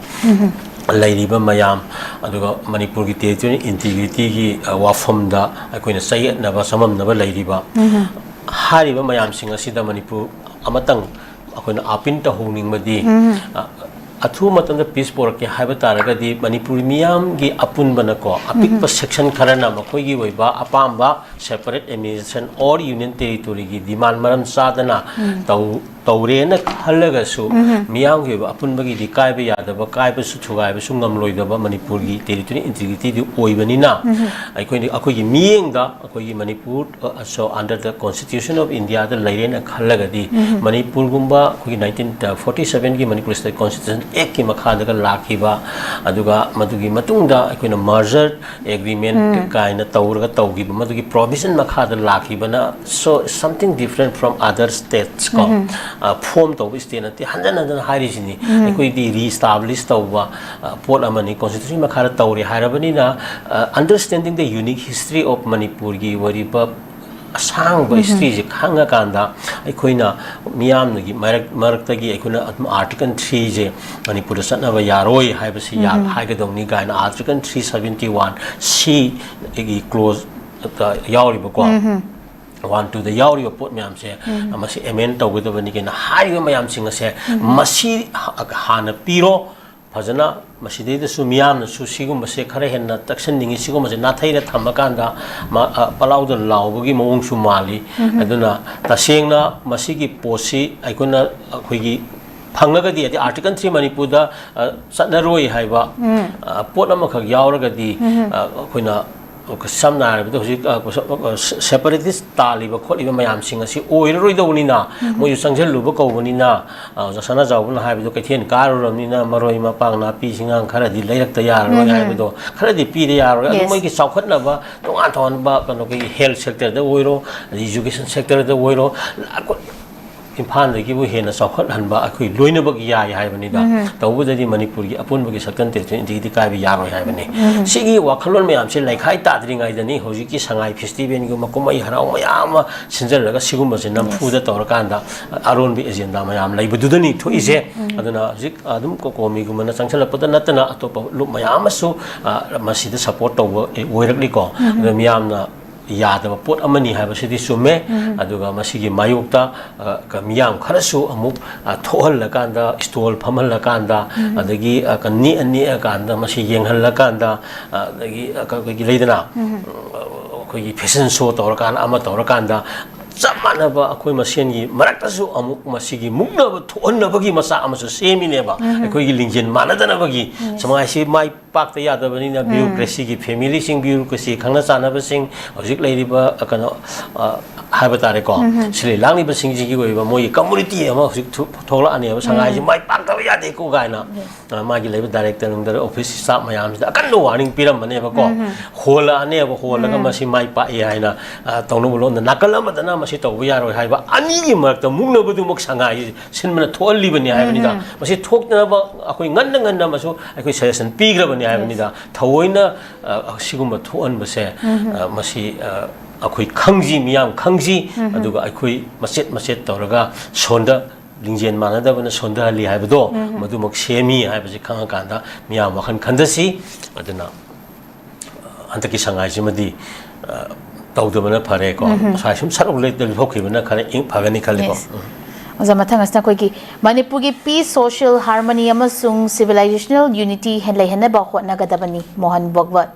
ꯂꯩꯔꯤꯕ ꯃꯌꯥꯝ, ꯑꯗꯨꯒ ꯃꯅꯤꯄꯨꯔꯒꯤ territorial integrityꯒꯤ, ꯑ, ꯋꯥꯐꯝꯗ ꯑꯩꯈꯣꯏꯅ ꯆꯌꯦꯠꯅꯕ, ꯆꯃꯝꯅꯕ ꯂꯩꯔꯤꯕ ꯍꯥꯏꯔꯤꯕ ꯃꯌꯥꯝꯁꯤꯡ ꯑꯁꯤꯗ ꯃꯅꯤꯄꯨꯔ ꯑꯃꯇꯪ ꯑꯩꯈꯣꯏꯅ ꯑꯥꯄꯤꯟ ꯇꯧꯍꯧꯅꯤꯡꯕꯗꯤ, ꯑ, ꯑꯊꯨꯕ ꯃꯇꯝꯗ peace ꯄꯨꯔꯛꯀꯦ ꯍꯥꯏꯕ ꯇꯥꯔꯒꯗꯤ ꯃꯅꯤꯄꯨꯔꯤ ꯃꯤꯌꯥꯝꯒꯤ ꯑꯄꯨꯟꯕꯅꯀꯣ, ꯑꯄꯤꯛꯄ section ꯈꯔꯅ ꯃꯈꯣꯏꯒꯤ ꯑꯣꯏꯕ ꯑꯄꯥꯝꯕ separate administration or union territoryꯒꯤ demand ꯃꯔꯝ ꯆꯥꯗꯅ ꯇꯧ-, ꯇꯧꯔꯦꯅ ꯈꯜꯂꯒꯁꯨ, ꯃꯤꯌꯥꯝꯒꯤ ꯑꯣꯏꯕ ꯑꯄꯨꯟꯕꯒꯤꯗꯤ ꯀꯥꯏꯕ ꯌꯥꯗꯕ, ꯀꯥꯏꯕꯁꯨ ꯊꯨꯒꯥꯏꯕꯁꯨ ꯉꯝꯂꯣꯏꯗꯕ ꯃꯅꯤꯄꯨꯔꯒꯤ territorial integrityꯗꯨ ꯑꯣꯏꯕꯅꯤꯅ, ꯑꯩꯈꯣꯏꯅ, ꯑꯩꯈꯣꯏꯒꯤ ꯃꯤꯠꯌꯦꯡꯗ ꯑꯩꯈꯣꯏꯒꯤ ꯃꯅꯤꯄꯨꯔ, ꯑ, so under the Constitution of Indiaꯗ ꯂꯩꯔꯦꯅ ꯈꯜꯂꯒꯗꯤ, ꯃꯅꯤꯄꯨꯔꯒꯨꯝꯕ ꯑꯩꯈꯣꯏꯒꯤ nineteen forty sevenꯒꯤ Manipur State Constitution Actꯀꯤ ꯃꯈꯥꯗꯒ ꯂꯥꯛꯈꯤꯕ, ꯑꯗꯨꯒ ꯃꯗꯨꯒꯤ ꯃꯇꯨꯡꯗ ꯑꯩꯈꯣꯏꯅ merger agreement ꯀꯥꯏꯅ ꯇꯧꯔꯒ ꯇꯧꯈꯤꯕ, ꯃꯗꯨꯒꯤ provision ꯃꯈꯥꯗ ꯂꯥꯛꯈꯤꯕꯅ, so something different from other states ꯀꯣ꯫ ꯑ, form ꯇꯧꯕ state ꯅꯠꯇꯦ, ꯍꯟꯖꯟ ꯍꯟꯖꯟ ꯍꯥꯏꯔꯤꯁꯤꯅꯤ꯫ ꯑꯩꯈꯣꯏꯗꯤ re-establish ꯇꯧꯕ, ꯑ, ꯄꯣꯠ ꯑꯃꯅꯤ, constitution ꯃꯈꯥꯗ ꯇꯧꯔꯦ ꯍꯥꯏꯔꯕꯅꯤꯅ, ꯑ, understanding the unique history of ꯃꯅꯤꯄꯨꯔꯒꯤ ꯑꯣꯏꯔꯤꯕ ꯑꯁꯥꯡꯕ historyꯁꯦ ꯈꯪꯉꯀꯥꯟꯗ, ꯑꯩꯈꯣꯏꯅ ꯃꯤꯌꯥꯝꯒꯤ ꯃꯔꯛ-, ꯃꯔꯛꯇꯒꯤ ꯑꯩꯈꯣꯏꯅ ꯑꯗꯨꯝ Article threeꯁꯦ ꯃꯅꯤꯄꯨꯔꯗ ꯆꯠꯅꯕ ꯌꯥꯔꯣꯏ ꯍꯥꯏꯕꯁꯤ ꯌꯥ-, ꯍꯥꯏꯒꯗꯧꯅꯤ ꯀꯥꯏꯅ Article three seventy one Cꯒꯤ clauseꯇ ꯌꯥꯎꯔꯤꯕꯀꯣ, one twoꯗ ꯌꯥꯎꯔꯤꯕ ꯄꯣꯠ ꯃꯌꯥꯝꯁꯦ, ꯃꯁꯤ amend ꯇꯧꯒꯗꯕꯅꯤ ꯀꯥꯏꯅ ꯍꯥꯏꯔꯤꯕ ꯃꯌꯥꯝꯁꯤꯡ ꯑꯁꯦ, ꯃꯁꯤ ꯍ-, ꯍꯥꯟꯅ ꯄꯤꯔꯣ, ꯐꯖꯅ ꯃꯁꯤꯗꯩꯗꯁꯨ ꯃꯤꯌꯥꯝꯅꯁꯨ ꯁꯤꯒꯨꯝꯕꯁꯦ ꯈꯔ ꯍꯦꯟꯅ ꯇꯛꯁꯟꯅꯤꯡꯉꯤ, ꯁꯤꯒꯨꯝꯕꯁꯦ ꯅꯥꯊꯩꯔ ꯊꯝꯃꯀꯥꯟꯗ ꯃ-, ꯑ, ꯄꯂꯥꯎꯗ ꯂꯥꯎꯕꯒꯤ ꯃꯑꯣꯡꯁꯨ ꯃꯥꯜꯂꯤ꯫ ꯑꯗꯨꯅ ꯇꯁꯦꯡꯅ ꯃꯁꯤꯒꯤ ꯄꯣꯠꯁꯤ ꯑꯩꯈꯣꯏꯅ, ꯑꯩꯈꯣꯏꯒꯤ ꯐꯪꯉꯒꯗꯤ, ꯍꯥꯏꯗꯤ Article three ꯃꯅꯤꯄꯨꯔꯗ, ꯑ, ꯆꯠꯅꯔꯣꯏ ꯍꯥꯏꯕ, ꯑ, ꯄꯣꯠ ꯑꯃꯈꯛ ꯌꯥꯎꯔꯒꯗꯤ, ꯑ, ꯑꯩꯈꯣꯏꯅ ꯁꯝꯅ ꯍꯥꯏꯔꯕꯗ ꯍꯧꯖꯤꯛ, ꯑ, separatist ꯇꯥꯜꯂꯤꯕ ꯈꯣꯠꯂꯤꯕ ꯃꯌꯥꯝꯁꯤꯡ ꯑꯁꯤ ꯑꯣꯏꯔꯔꯣꯏꯗꯧꯕꯅꯤꯅ, ꯃꯣꯏꯁꯨ ꯆꯪꯁꯤꯜꯂꯨꯕ ꯀꯧꯕꯅꯤꯅ, ꯑ, ꯑꯣꯖꯥ ꯁꯅꯥꯖꯥꯎꯕꯅ ꯍꯥꯏꯕꯗꯣ, ꯀꯩꯊꯦꯜ ꯀꯥꯔꯨꯔꯕꯅꯤꯅ ꯃꯔꯣꯏ ꯃꯄꯥꯡ ꯅꯥꯄꯤ ꯁꯤꯡꯉꯥꯡ ꯈꯔꯗꯤ ꯂꯩꯔꯛꯇ ꯌꯥꯔꯔꯣꯏ ꯍꯥꯏꯕꯗꯣ, ꯈꯔꯗꯤ ꯄꯤꯗ ꯌꯥꯔꯔꯣꯏ꯫ ꯑꯗꯨ ꯃꯣꯏꯒꯤ ꯆꯥꯎꯈꯠꯅꯕ ꯇꯣꯉꯥꯟ ꯇꯣꯉꯥꯟꯕ ꯀꯩꯅꯣ, ꯑꯩꯈꯣꯏꯒꯤ health sectorꯗ ꯑꯣꯏꯔꯣ, ꯑꯗꯩ education sectorꯗ ꯑꯣꯏꯔꯣ, ꯑꯩꯈꯣꯏ ꯏꯝꯐꯥꯜꯗꯒꯤꯕꯨ ꯍꯦꯟꯅ ꯆꯥꯎꯈꯠꯍꯟꯕ ꯑꯩꯈꯣꯏ ꯂꯣꯏꯅꯃꯛ ꯌꯥꯏ ꯍꯥꯏꯕꯅꯤꯗ꯫ ꯇꯧꯕꯗꯗꯤ ꯃꯅꯤꯄꯨꯔꯒꯤ ꯑꯄꯨꯟꯕꯒꯤ ꯁꯛꯇꯝ ꯇꯦꯛꯇꯣꯛꯏꯗꯤ ꯀꯥꯏꯕ ꯌꯥꯔꯣꯏ ꯍꯥꯏꯕꯅꯤ꯫ ꯁꯤꯒꯤ ꯋꯥꯈꯜꯂꯣꯟ ꯃꯌꯥꯝꯁꯦ ꯂꯩꯈꯥꯏ ꯇꯥꯗ꯭ꯔꯤꯉꯩꯗꯅꯤ ꯍꯧꯖꯤꯛꯀꯤ ꯁꯉꯥꯏ ꯐꯦꯁꯇꯤꯚꯦꯜꯒꯨꯝꯕ ꯀꯨꯝꯍꯩ ꯍꯔꯥꯎ ꯃꯌꯥꯝ ꯑꯃ ꯁꯤꯟꯖꯜꯂꯒ ꯁꯤꯒꯨꯝꯕꯁꯦ ꯅꯝꯐꯨꯗ ꯇꯧꯔꯀꯥꯟꯗ ꯑꯔꯣꯟꯕ ꯑꯦꯖꯦꯟꯗꯥ ꯃꯌꯥꯝ ꯂꯩꯕꯗꯨꯗꯅꯤ ꯊꯣꯛꯏꯁꯦ꯫ ꯑꯗꯨꯅ ꯍꯧꯖꯤꯛ ꯑꯗꯨꯝ ꯀꯣꯀꯣꯃꯤꯒꯨꯝꯕꯅ ꯆꯪꯁꯜꯂꯛꯄꯗ ꯅꯠꯇꯅ ꯑꯇꯣꯞꯄ ꯂꯨꯞ ꯃꯌꯥꯝ ꯑꯃꯁꯨ, ꯑ, ꯃꯁꯤꯗ ꯁꯄꯣꯔꯠ ꯇꯧꯕ ꯑꯣꯏꯔꯛꯂꯤꯀꯣ꯫ ꯑꯗꯨꯅ ꯃꯤꯌꯥꯝꯅ ꯌꯥꯗꯕ ꯄꯣꯠ ꯑꯃꯅꯤ ꯍꯥꯏꯕꯁꯤꯗꯤ ꯆꯨꯝꯃꯦ꯫ ꯑꯗꯨꯒ ꯃꯁꯤꯒꯤ ꯃꯥꯌꯣꯛꯇ, ꯑ, ꯀ-, ꯃꯤꯌꯥꯝ ꯈꯔꯁꯨ ꯑꯃꯨꯛ, ꯑ, ꯊꯣꯛꯍꯜꯂꯀꯥꯟꯗ, ꯏꯁꯇꯣꯜ ꯐꯝꯍꯜꯂꯀꯥꯟꯗ, ꯑꯗꯒꯤ, ꯑ, ꯀ-, ꯅꯦꯛꯑ ꯅꯦꯛꯑꯀꯥꯟꯗ ꯃꯁꯤ ꯌꯦꯡꯍꯜꯂꯀꯥꯟꯗ, ꯑ, ꯑꯗꯒꯤ, ꯑ, ꯀ-, ꯑꯩꯈꯣꯏꯒꯤ ꯂꯩꯗꯅ, ꯑꯩꯈꯣꯏꯒꯤ ꯐꯦꯁꯟ ꯁꯣ ꯇꯧꯔꯀꯥꯟꯗ, ꯑꯃ ꯇꯧꯔꯀꯥꯟꯗ, ꯆꯞ ꯃꯥꯟꯅꯕ ꯑꯩꯈꯣꯏ ꯃꯁꯦꯟꯒꯤ ꯃꯔꯛꯇꯁꯨ ꯑꯃꯨꯛ ꯃꯁꯤꯒꯤ ꯃꯨꯛꯅꯕ ꯊꯣꯛꯍꯟꯅꯕꯒꯤ ꯃꯆꯥꯛ ꯑꯃꯁꯨ ꯁꯦꯝꯃꯤꯅꯦꯕ꯫ ꯑꯩꯈꯣꯏꯒꯤ ꯂꯤꯡꯖꯦꯜ ꯃꯥꯟꯅꯗꯅꯕꯒꯤ꯫ ꯁꯉꯥꯏꯁꯤ ꯃꯥꯏ ꯄꯥꯛꯇ ꯌꯥꯗꯕꯅꯤꯅ ꯕ꯭ꯌꯨꯔꯣꯀ꯭ꯔꯦꯁꯤꯒꯤ ꯐꯦꯃꯤꯂꯤꯁꯤꯡ, ꯕ꯭ꯌꯨꯔꯣꯀ꯭ꯔꯦꯁꯤ ꯈꯪꯅ ꯆꯥꯟꯅꯕꯁꯤꯡ, ꯍꯧꯖꯤꯛ ꯂꯩꯔꯤꯕ, ꯑ, ꯀꯩꯅꯣ, ꯑ, ꯍꯥꯏꯕ ꯇꯥꯔꯦꯀꯣ, ꯁꯤꯜꯂꯤ ꯂꯥꯡꯂꯤꯕꯁꯤꯡꯁꯤꯒꯤ ꯑꯣꯏꯕ ꯃꯣꯏꯒꯤ ꯀꯝꯃꯨꯅꯤꯇꯤ ꯑꯃ ꯍꯧꯖꯤꯛ ꯊꯣꯛꯂꯛꯑꯅꯦꯕ꯫ ꯁꯉꯥꯏꯁꯤ ꯃꯥꯏ ꯄꯥꯛꯇꯕ ꯌꯥꯗꯦꯀꯣ ꯀꯥꯏꯅ꯫ ꯑ, ꯃꯥꯒꯤ ꯂꯩꯕ ꯗꯥꯏꯔꯦꯛꯇꯔ ꯅꯨꯡꯗꯔ ꯑꯣꯐꯤꯁ ꯁ꯭ꯇꯥꯐ ꯃꯌꯥꯝꯁꯤꯗ ꯑꯀꯟꯕ ꯋꯥꯔꯅꯤꯡ ꯄꯤꯔꯝꯕꯅꯦꯕꯀꯣ꯫ ꯍꯣꯜꯂꯛꯑꯅꯦꯕ, ꯍꯣꯜꯂꯒ ꯃꯁꯤ ꯃꯥꯏ ꯄꯥꯛꯏ ꯍꯥꯏꯅ, ꯑ, ꯇꯧꯅꯕ ꯂꯣꯟꯗ ꯅꯥꯀꯜ ꯑꯃꯗꯅ ꯃꯁꯤ ꯇꯧꯕ ꯌꯥꯔꯣꯏ ꯍꯥꯏꯕ ꯑꯅꯤꯒꯤ ꯃꯔꯛꯇ ꯃꯨꯛꯅꯕꯗꯨꯃꯛ ꯁꯉꯥꯏ ꯁꯤꯟꯕꯅ ꯊꯣꯛꯍꯜꯂꯤꯕꯅꯤ ꯍꯥꯏꯕꯅꯤꯗ꯫ ꯃꯁꯤ ꯊꯣꯛꯇꯅꯕ ꯑꯩꯈꯣꯏ ꯉꯟꯅ ꯉꯟꯅ ꯃꯁꯨ ꯑꯩꯈꯣꯏ ꯁꯖꯦꯁꯟ ꯄꯤꯈ꯭ꯔꯕꯅꯤ ꯍꯥꯏꯕꯅꯤꯗ꯫ ꯊꯑꯣꯏꯅ, ꯑ, ꯁꯤꯒꯨꯝꯕ ꯊꯣꯛꯍꯟꯕꯁꯦ, ꯑ, ꯃꯁꯤ, ꯑ, ꯑꯩꯈꯣꯏ ꯈꯪꯁꯤ, ꯃꯤꯌꯥꯝ ꯈꯪꯁꯤ, ꯑꯗꯨꯒ ꯑꯩꯈꯣꯏ ꯃꯆꯦꯠ ꯃꯆꯦꯠ ꯇꯧꯔꯒ ꯁꯣꯟꯗ ꯂꯤꯡꯖꯦꯜ ꯃꯥꯟꯅꯗꯕꯅ ꯁꯣꯟꯊꯍꯜꯂꯤ ꯍꯥꯏꯕꯗꯣ, ꯃꯗꯨꯃꯛ ꯁꯦꯝꯃꯤ ꯍꯥꯏꯕꯁꯤ ꯈꯪꯉꯀꯥꯟꯗ ꯃꯤꯌꯥꯝ ꯋꯥꯈꯜ ꯈꯟꯊꯁꯤ꯫ ꯑꯗꯨꯅ, ꯑ, ꯍꯟꯗꯛꯀꯤ ꯁꯉꯥꯏꯁꯤꯃꯗꯤ, ꯑ, ꯇꯧꯗꯕꯅ ꯐꯔꯦꯀꯣ꯫ ꯁ꯭ꯋꯥꯏ ꯁꯨꯝ ꯁꯔꯨꯛ ꯂꯦꯞꯇ ꯂꯦꯞꯊꯣꯛꯈꯤꯕꯅ ꯈꯔ ꯏꯪ-, ꯐꯒꯅꯤ ꯈꯜꯂꯤꯀꯣ꯫ ꯎꯝ꯫ ꯑꯣꯖꯥ, ꯃꯊꯪ ꯑꯁꯤꯅ ꯑꯩꯈꯣꯏꯒꯤ ꯃꯅꯤꯄꯨꯔꯒꯤ peace, social harmony ꯑꯃꯁꯨꯡ civilizational unity ꯍꯦꯟ-, ꯂꯩꯍꯟꯅꯕ ꯍꯣꯠꯅꯒꯗꯕꯅꯤ, ꯃꯣꯍꯟ ꯚꯒꯋꯠ꯫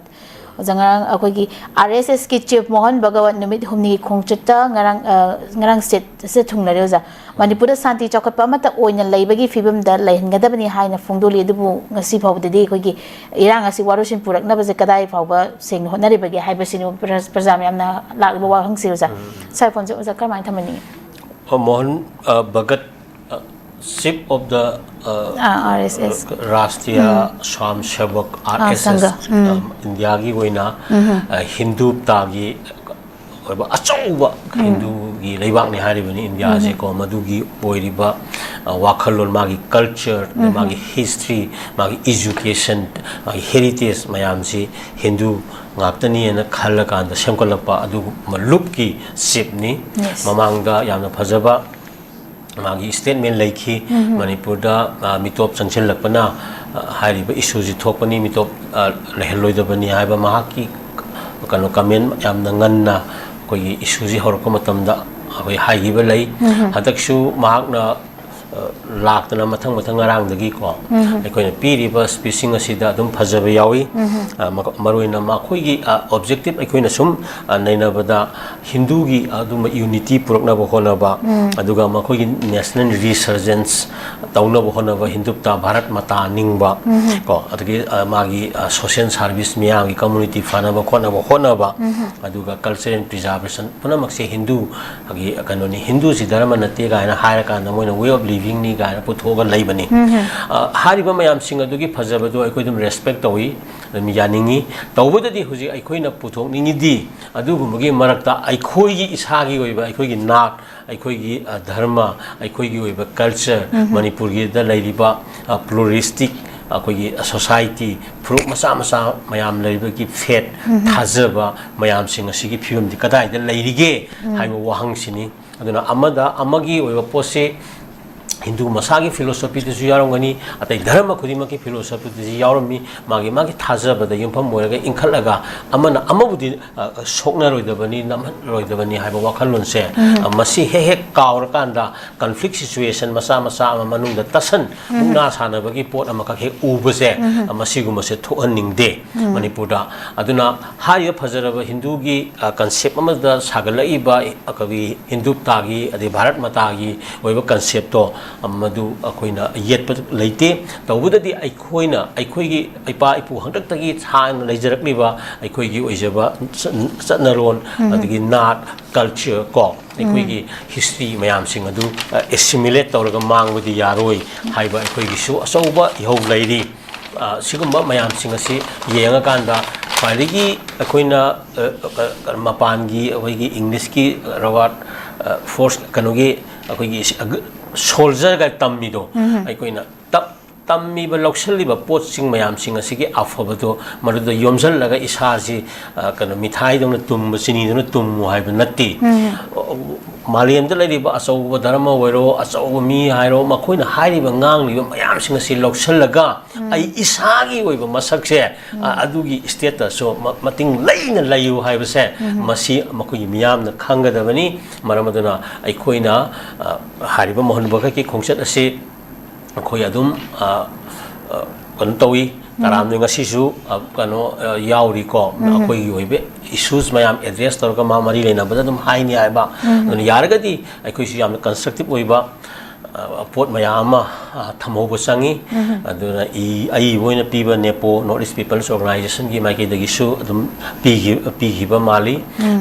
ꯑꯣꯖꯥ, ꯉꯔꯥꯡ ꯑꯩꯈꯣꯏꯒꯤ R S S ꯀꯤ chief ꯃꯣꯍꯟ ꯚꯒꯋꯠ ꯅꯨꯃꯤꯠ ꯍꯨꯝꯅꯤꯒꯤ ꯈꯣꯡꯆꯠꯇ ꯉꯔꯥꯡ, ꯑ, ꯉꯔꯥꯡ state ꯑꯁꯤꯗ ꯊꯨꯡꯅꯔꯦ, ꯑꯣꯖꯥ꯫ ꯃꯅꯤꯄꯨꯔꯗ ꯁꯥꯟꯇꯤ ꯆꯥꯎꯈꯠꯄ ꯑꯃꯠꯇ ꯑꯣꯏꯅ ꯂꯩꯕꯒꯤ ꯐꯤꯕꯝꯗ ꯂꯩꯍꯟꯒꯗꯕꯅꯤ ꯍꯥꯏꯅ ꯐꯣꯡꯗꯣꯛꯂꯤ, ꯑꯗꯨꯕꯨ ꯉꯁꯤ ꯐꯥꯎꯕꯗꯗꯤ ꯑꯩꯈꯣꯏꯒꯤ ꯏꯔꯥꯡ ꯑꯁꯤ ꯋꯥꯔꯣꯏꯁꯤꯟ ꯄꯨꯔꯛꯅꯕꯁꯦ ꯀꯗꯥꯏ ꯐꯥꯎꯕ ꯁꯦꯡꯅ ꯍꯣꯠꯅꯔꯤꯕꯒꯦ ꯍꯥꯏꯕꯁꯤꯅꯤ ꯄ꯭ꯔ-, ꯄ꯭ꯔꯖꯥ ꯃꯌꯥꯝꯅ ꯂꯥꯛꯂꯤꯕ ꯋꯥꯍꯪꯁꯤ, ꯑꯣꯖꯥ꯫ ꯁ꯭ꯋꯥꯏ ꯐꯣꯟꯁꯦ ꯑꯣꯖꯥ ꯀꯔꯝꯍꯥꯏꯅ ꯊꯝꯍꯟꯅꯤꯡꯉꯤ? ꯑ, ꯃꯣꯍꯟ, ꯑ, ꯚꯒꯠ, ꯑ, chief of the, ꯑ, ꯑꯥ, R S S꯫ ꯑ, ꯔꯥꯁꯇ꯭ꯔꯤꯌꯥ ꯁ꯭ꯋꯥꯝ ꯁꯦꯕꯛ, ꯑꯥ, R S S, ꯁꯪꯘ꯫ ꯑ, ꯏꯟꯗꯤꯌꯥꯒꯤ ꯑꯣꯏꯅ, ꯑ, ꯍꯤꯟꯗꯨ ꯇꯥꯒꯤ ꯑꯣꯏꯕ ꯑꯆꯧꯕ ꯍꯤꯟꯗꯨꯒꯤ ꯂꯩꯕꯥꯛꯅꯤ ꯍꯥꯏꯔꯤꯕꯅꯤ ꯏꯟꯗꯤꯌꯥꯁꯦꯀꯣ꯫ ꯃꯗꯨꯒꯤ ꯑꯣꯏꯔꯤꯕ, ꯑ, ꯋꯥꯈꯜꯂꯣꯟ, ꯃꯥꯒꯤ ꯀꯜꯆꯔ, ꯃꯥꯒꯤ ꯍꯤꯁꯇ꯭ꯔꯤ, ꯃꯥꯒꯤ ꯏꯖꯨꯀꯦꯁꯟ, ꯃꯥꯒꯤ ꯍꯦꯔꯤꯇꯦꯖ ꯃꯌꯥꯝꯁꯤ ꯍꯤꯟꯗꯨ ꯉꯥꯛꯇꯅꯤꯅ ꯈꯜꯂꯀꯥꯟꯗ ꯁꯦꯝꯒꯠꯂꯛꯄ ꯑꯗꯨꯒꯨꯝꯕ ꯂꯨꯞꯀꯤ ꯆꯤꯞꯅꯤ꯫ Yes. ꯃꯃꯥꯡꯗ ꯌꯥꯝꯅ ꯐꯖꯕ ꯃꯥꯒꯤ ꯁ꯭ꯇꯦꯠꯃꯦꯟ ꯂꯩꯈꯤ꯫ ꯃꯅꯤꯄꯨꯔꯗ, ꯑ, ꯃꯤꯇꯣꯞ ꯆꯪꯁꯤꯜꯂꯛꯄꯅ, ꯑ, ꯍꯥꯏꯔꯤꯕ ꯏꯁꯨꯁꯤ ꯊꯣꯛꯄꯅꯤ, ꯃꯤꯇꯣꯞ, ꯑ, ꯂꯩꯍꯜꯂꯣꯏꯗꯕꯅꯤ ꯍꯥꯏꯕ ꯃꯍꯥꯛꯀꯤ, ꯀꯩꯅꯣ, ꯀꯃꯦꯟ ꯌꯥꯝꯅ ꯉꯟꯅ ꯑꯩꯈꯣꯏꯒꯤ ꯏꯁꯨꯁꯤ ꯍꯧꯔꯛꯄ ꯃꯇꯝꯗ ꯑꯩꯈꯣꯏ ꯍꯥꯏꯈꯤꯕ ꯂꯩ꯫ ꯍꯟꯗꯛꯁꯨ ꯃꯍꯥꯛꯅ, ꯑ, ꯂꯥꯛꯇꯅ ꯃꯊꯪ ꯃꯊꯪ ꯉꯔꯥꯡꯗꯒꯤꯀꯣ ꯑꯩꯈꯣꯏꯅ ꯄꯤꯔꯤꯕ ꯁ꯭ꯄꯤꯆꯁꯤꯡ ꯑꯁꯤꯗ ꯑꯗꯨꯝ ꯐꯖꯕ ꯌꯥꯎꯏ꯫ ꯑ, ꯃ-, ꯃꯔꯨꯑꯣꯏꯅ ꯃꯈꯣꯏꯒꯤ, ꯑ, ꯑꯣꯕꯖꯦꯛꯇꯤꯞ ꯑꯩꯈꯣꯏꯅ ꯁꯨꯝ, ꯑ, ꯅꯩꯅꯕꯗ ꯍꯤꯟꯗꯨꯒꯤ ꯑꯗꯨꯝꯕ ꯌꯨꯅꯤꯇꯤ ꯄꯨꯔꯛꯅꯕ ꯍꯣꯠꯅꯕ, ꯑꯗꯨꯒ ꯃꯈꯣꯏꯒꯤ ꯅꯦꯁꯅꯦꯜ ꯔꯤꯁꯔꯖꯦꯟꯁ ꯇꯧꯅꯕ ꯍꯣꯠꯅꯕ, ꯍꯤꯟꯗꯨꯇꯥ ꯚꯥꯔꯠ ꯃꯥꯇꯥ ꯅꯤꯡꯕ, ꯀꯣ, ꯑꯗꯒꯤ, ꯑ, ꯃꯥꯒꯤ, ꯑ, ꯁꯣꯁꯤꯌꯦꯜ ꯁꯥꯔꯚꯤꯁ, ꯃꯤꯌꯥꯝꯒꯤ ꯀꯝꯃꯨꯅꯤꯇꯤ ꯐꯅꯕ ꯈꯣꯠꯅꯕ ꯍꯣꯠꯅꯕ, ꯑꯗꯨꯒ ꯀꯜꯆꯔꯦꯜ ꯄ꯭ꯔꯤꯖꯥꯔꯕꯦꯁꯟ ꯄꯨꯝꯅꯃꯛꯁꯦ ꯍꯤꯟꯗꯨꯒꯤ ꯀꯩꯅꯣꯅꯤ, ꯍꯤꯟꯗꯨꯁꯤ ꯙꯔꯃ ꯅꯠꯇꯦ ꯀꯥꯏꯅ ꯍꯥꯏꯔꯀꯥꯟꯗ ꯃꯣꯏꯅ ꯋꯦ ꯑꯣꯐ ꯂꯤꯚꯤꯡꯅꯤ ꯀꯥꯏꯅ ꯄꯨꯊꯣꯛꯑꯒ ꯂꯩꯕꯅꯤ꯫ ꯑ, ꯍꯥꯏꯔꯤꯕ ꯃꯌꯥꯝꯁꯤꯡ ꯑꯗꯨꯒꯤ ꯐꯖꯕꯗꯣ ꯑꯩꯈꯣꯏ ꯑꯗꯨꯝ ꯔꯦꯁꯄꯦꯛ ꯇꯧꯏ, ꯑꯗꯨꯝ ꯌꯥꯅꯤꯡꯉꯤ꯫ ꯇꯧꯕꯗꯗꯤ ꯍꯧꯖꯤꯛ ꯑꯩꯈꯣꯏꯅ ꯄꯨꯊꯣꯛꯅꯤꯡꯉꯤꯗꯤ ꯑꯗꯨꯒꯨꯝꯕꯒꯤ ꯃꯔꯛꯇ ꯑꯩꯈꯣꯏꯒꯤ ꯏꯁꯥꯒꯤ ꯑꯣꯏꯕ, ꯑꯩꯈꯣꯏꯒꯤ ꯅꯥꯠ, ꯑꯩꯈꯣꯏꯒꯤ, ꯑ, ꯙꯔꯃ, ꯑꯩꯈꯣꯏꯒꯤ ꯑꯣꯏꯕ ꯀꯜꯆꯔ, ꯃꯅꯤꯄꯨꯔꯒꯤꯗ ꯂꯩꯔꯤꯕ, ꯑ, ꯄ꯭ꯂꯨꯔꯤꯁꯇꯤꯛ ꯑꯩꯈꯣꯏꯒꯤ ꯁꯣꯁꯥꯏꯇꯤ, ꯐꯨꯔꯨꯞ ꯃꯆꯥ ꯃꯆꯥ ꯃꯌꯥꯝ ꯂꯩꯔꯤꯕꯒꯤ ꯐꯦꯠ, ꯊꯥꯖꯕ ꯃꯌꯥꯝꯁꯤꯡ ꯑꯁꯤꯒꯤ ꯐꯤꯕꯝꯗꯤ ꯀꯗꯥꯏꯗ ꯂꯩꯔꯤꯒꯦ ꯍꯥꯏꯕ ꯋꯥꯍꯪꯁꯤꯅꯤ꯫ ꯑꯗꯨꯅ ꯑꯃꯗ ꯑꯃꯒꯤ ꯑꯣꯏꯕ ꯄꯣꯠꯁꯤ ꯍꯤꯟꯗꯨ ꯃꯁꯥꯒꯤ ꯐꯤꯂꯣꯁꯣꯐꯤꯗꯁꯨ ꯌꯥꯎꯔꯝꯒꯅꯤ, ꯑꯇꯩ ꯙꯔꯃ ꯈꯨꯗꯤꯡꯃꯛꯀꯤ ꯐꯤꯂꯣꯁꯣꯐꯤꯗꯁꯨ ꯌꯥꯎꯔꯝꯃꯤ꯫ ꯃꯥꯒꯤ ꯃꯥꯒꯤ ꯊꯥꯖꯕꯗ ꯌꯨꯝꯐꯝ ꯑꯣꯏꯔꯒ ꯏꯟꯈꯠꯂꯒ ꯑꯃꯅ ꯑꯃꯕꯨꯗꯤ, ꯑ, ꯁꯣꯛꯅꯔꯣꯏꯗꯕꯅꯤ, ꯅꯝꯍꯜꯂꯣꯏꯗꯕꯅꯤ ꯍꯥꯏꯕ ꯋꯥꯈꯜꯂꯣꯟꯁꯦ, ꯑ, ꯃꯁꯤ ꯍꯦꯛ ꯍꯦꯛ ꯀꯥꯎꯔꯀꯥꯟꯗ ꯀꯟꯐ꯭ꯂꯤꯛ ꯁꯤꯆꯨꯋꯦꯁꯟ ꯃꯆꯥ ꯃꯆꯥ ꯑꯃ ꯃꯅꯨꯡꯗ ꯇꯠꯁꯟ ꯃꯨꯛꯅꯥ ꯁꯥꯟꯅꯕꯒꯤ ꯄꯣꯠ ꯑꯃꯈꯛ ꯍꯦꯛ ꯎꯕꯁꯦ, ꯑ, ꯃꯁꯤꯒꯨꯝꯕꯁꯦ ꯊꯣꯛꯍꯟꯅꯤꯡꯗꯦ ꯃꯅꯤꯄꯨꯔꯗ꯫ ꯑꯗꯨꯅ ꯍꯥꯏꯔꯤꯕ ꯐꯖꯔꯕ ꯍꯤꯟꯗꯨꯒꯤ, ꯑ, ꯀꯟꯁꯦꯞ ꯑꯃꯗ ꯁꯥꯒꯠꯂꯛꯏꯕ ꯑꯩꯈꯣꯏꯒꯤ ꯍꯤꯟꯗꯨꯇꯥꯒꯤ ꯑꯗꯩ ꯚꯥꯔꯠ ꯃꯥꯇꯥꯒꯤ ꯑꯣꯏꯕ ꯀꯟꯁꯦꯞꯇꯣ, ꯑ, ꯃꯗꯨ ꯑꯩꯈꯣꯏꯅ ꯌꯦꯠꯄ ꯂꯩꯇꯦ꯫ ꯇꯧꯕꯗꯗꯤ ꯑꯩꯈꯣꯏꯅ ꯑꯩꯈꯣꯏꯒꯤ ꯏꯄꯥ ꯏꯄꯨ ꯍꯥꯛꯇꯛꯇꯒꯤ ꯁꯥꯡꯅ ꯂꯩꯖꯔꯛꯂꯤꯕ ꯑꯩꯈꯣꯏꯒꯤ ꯑꯣꯏꯖꯕ ꯆꯠ-, ꯆꯠꯅꯔꯣꯟ, ꯑꯗꯒꯤ ꯅꯥꯠ, ꯀꯜꯆꯔ ꯀꯣ, ꯑꯩꯈꯣꯏꯒꯤ ꯍꯤꯁꯇ꯭ꯔꯤ ꯃꯌꯥꯝꯁꯤꯡ ꯑꯗꯨ, ꯑ, ꯑꯦꯁꯤꯃꯤꯂꯦꯠ ꯇꯧꯔꯒ ꯃꯥꯡꯕꯗꯤ ꯌꯥꯔꯣꯏ ꯍꯥꯏꯕ ꯑꯩꯈꯣꯏꯒꯤꯁꯨ ꯑꯆꯧꯕ ꯏꯍꯧ ꯂꯩꯔꯤ꯫ ꯑ, ꯁꯤꯒꯨꯝꯕ ꯃꯌꯥꯝꯁꯤꯡ ꯑꯁꯤ ꯌꯦꯡꯉꯀꯥꯟꯗ ꯈ꯭ꯋꯥꯏꯗꯒꯤ ꯑꯩꯈꯣꯏꯅ, ꯑ, ꯑ, ꯃꯄꯥꯟꯒꯤ ꯑꯩꯈꯣꯏꯒꯤ ꯏꯪꯂꯤꯁꯀꯤ ꯔꯋꯥꯠ, ꯑ, ꯐꯣꯔꯁ, ꯀꯩꯅꯣꯒꯤ, ꯑꯩꯈꯣꯏꯒꯤ ꯁꯣꯜꯖꯔꯒ ꯇꯝꯃꯤꯗꯣ, ꯑꯩꯈꯣꯏꯅ ꯇꯞ-, ꯇꯝꯃꯤꯕ, ꯂꯧꯁꯤꯜꯂꯤꯕ ꯄꯣꯠꯁꯤꯡ ꯃꯌꯥꯝꯁꯤꯡ ꯑꯁꯤꯒꯤ ꯑꯐꯕꯗꯣ ꯃꯗꯨꯗ ꯌꯣꯝꯁꯤꯜꯂꯒ ꯏꯁꯥꯁꯤ, ꯑ, ꯀꯩꯅꯣ, ꯃꯤꯊꯥꯏꯗꯧꯅ ꯇꯨꯝꯕ, ꯆꯤꯅꯤꯗꯧꯅ ꯇꯨꯝꯃꯨ ꯍꯥꯏꯕ ꯅꯠꯇꯦ꯫ ꯃꯥꯂꯦꯝꯗ ꯂꯩꯔꯤꯕ ꯑꯆꯧꯕ ꯙꯔꯃ ꯑꯣꯏꯔꯣ, ꯑꯆꯧꯕ ꯃꯤ ꯍꯥꯏꯔꯣ, ꯃꯈꯣꯏꯅ ꯍꯥꯏꯔꯤꯕ, ꯉꯥꯡꯂꯤꯕ ꯃꯌꯥꯝꯁꯤꯡ ꯑꯁꯤ ꯂꯧꯁꯤꯜꯂꯒ, ꯑꯩ ꯏꯁꯥꯒꯤ ꯑꯣꯏꯕ ꯃꯁꯛꯁꯦ, ꯑ, ꯑꯗꯨꯒꯤ ꯁ꯭ꯇꯦꯇꯁꯁꯨ ꯃ-, ꯃꯇꯤꯡ ꯂꯩꯅ ꯂꯩꯌꯨ ꯍꯥꯏꯕꯁꯦ, ꯃꯁꯤ ꯃꯈꯣꯏꯒꯤ ꯃꯤꯌꯥꯝꯅ ꯈꯪꯒꯗꯕꯅꯤ꯫ ꯃꯔꯝ ꯑꯗꯨꯅ ꯑꯩꯈꯣꯏꯅ, ꯑ, ꯍꯥꯏꯔꯤꯕ ꯃꯣꯍꯟ ꯕꯒꯠꯀꯤ ꯈꯣꯡꯆꯠ ꯑꯁꯤ ꯑꯩꯈꯣꯏ ꯑꯗꯨꯝ, ꯑ, ꯑ, ꯀꯩꯅꯣ ꯇꯧꯏ꯫ ꯇꯔꯥꯝꯅ ꯉꯁꯤꯁꯨ, ꯑ, ꯀꯩꯅꯣ, ꯑ, ꯌꯥꯎꯔꯤꯀꯣ꯫ ꯑꯩꯈꯣꯏꯒꯤ ꯑꯣꯏꯕ ꯏꯁꯨꯁ ꯃꯌꯥꯝ ꯑꯦꯗ꯭ꯔꯦꯁ ꯇꯧꯔꯒ ꯃꯥ ꯃꯔꯤ ꯂꯩꯅꯕꯗ ꯑꯗꯨꯝ ꯍꯥꯏꯅꯤ ꯍꯥꯏꯕ꯫ ꯑꯗꯨꯅ ꯌꯥꯔꯒꯗꯤ ꯑꯩꯈꯣꯏꯁꯨ ꯌꯥꯝꯅ ꯀꯟꯁꯇ꯭ꯔꯛꯇꯤꯞ ꯑꯣꯏꯕ, ꯑ, ꯄꯣꯠ ꯃꯌꯥꯝ ꯑꯃ, ꯑ, ꯊꯝꯍꯧꯕ ꯆꯪꯉꯤ꯫ ꯑꯗꯨꯅ ꯏ-, ꯑꯏꯕ ꯑꯣꯏꯅ ꯄꯤꯕ NEPO, North East People's Organizationꯒꯤ ꯃꯥꯏꯀꯩꯗꯒꯤꯁꯨ ꯑꯗꯨꯝ ꯄꯤꯈꯤ-, ꯄꯤꯈꯤꯕ ꯃꯥꯜꯂꯤ꯫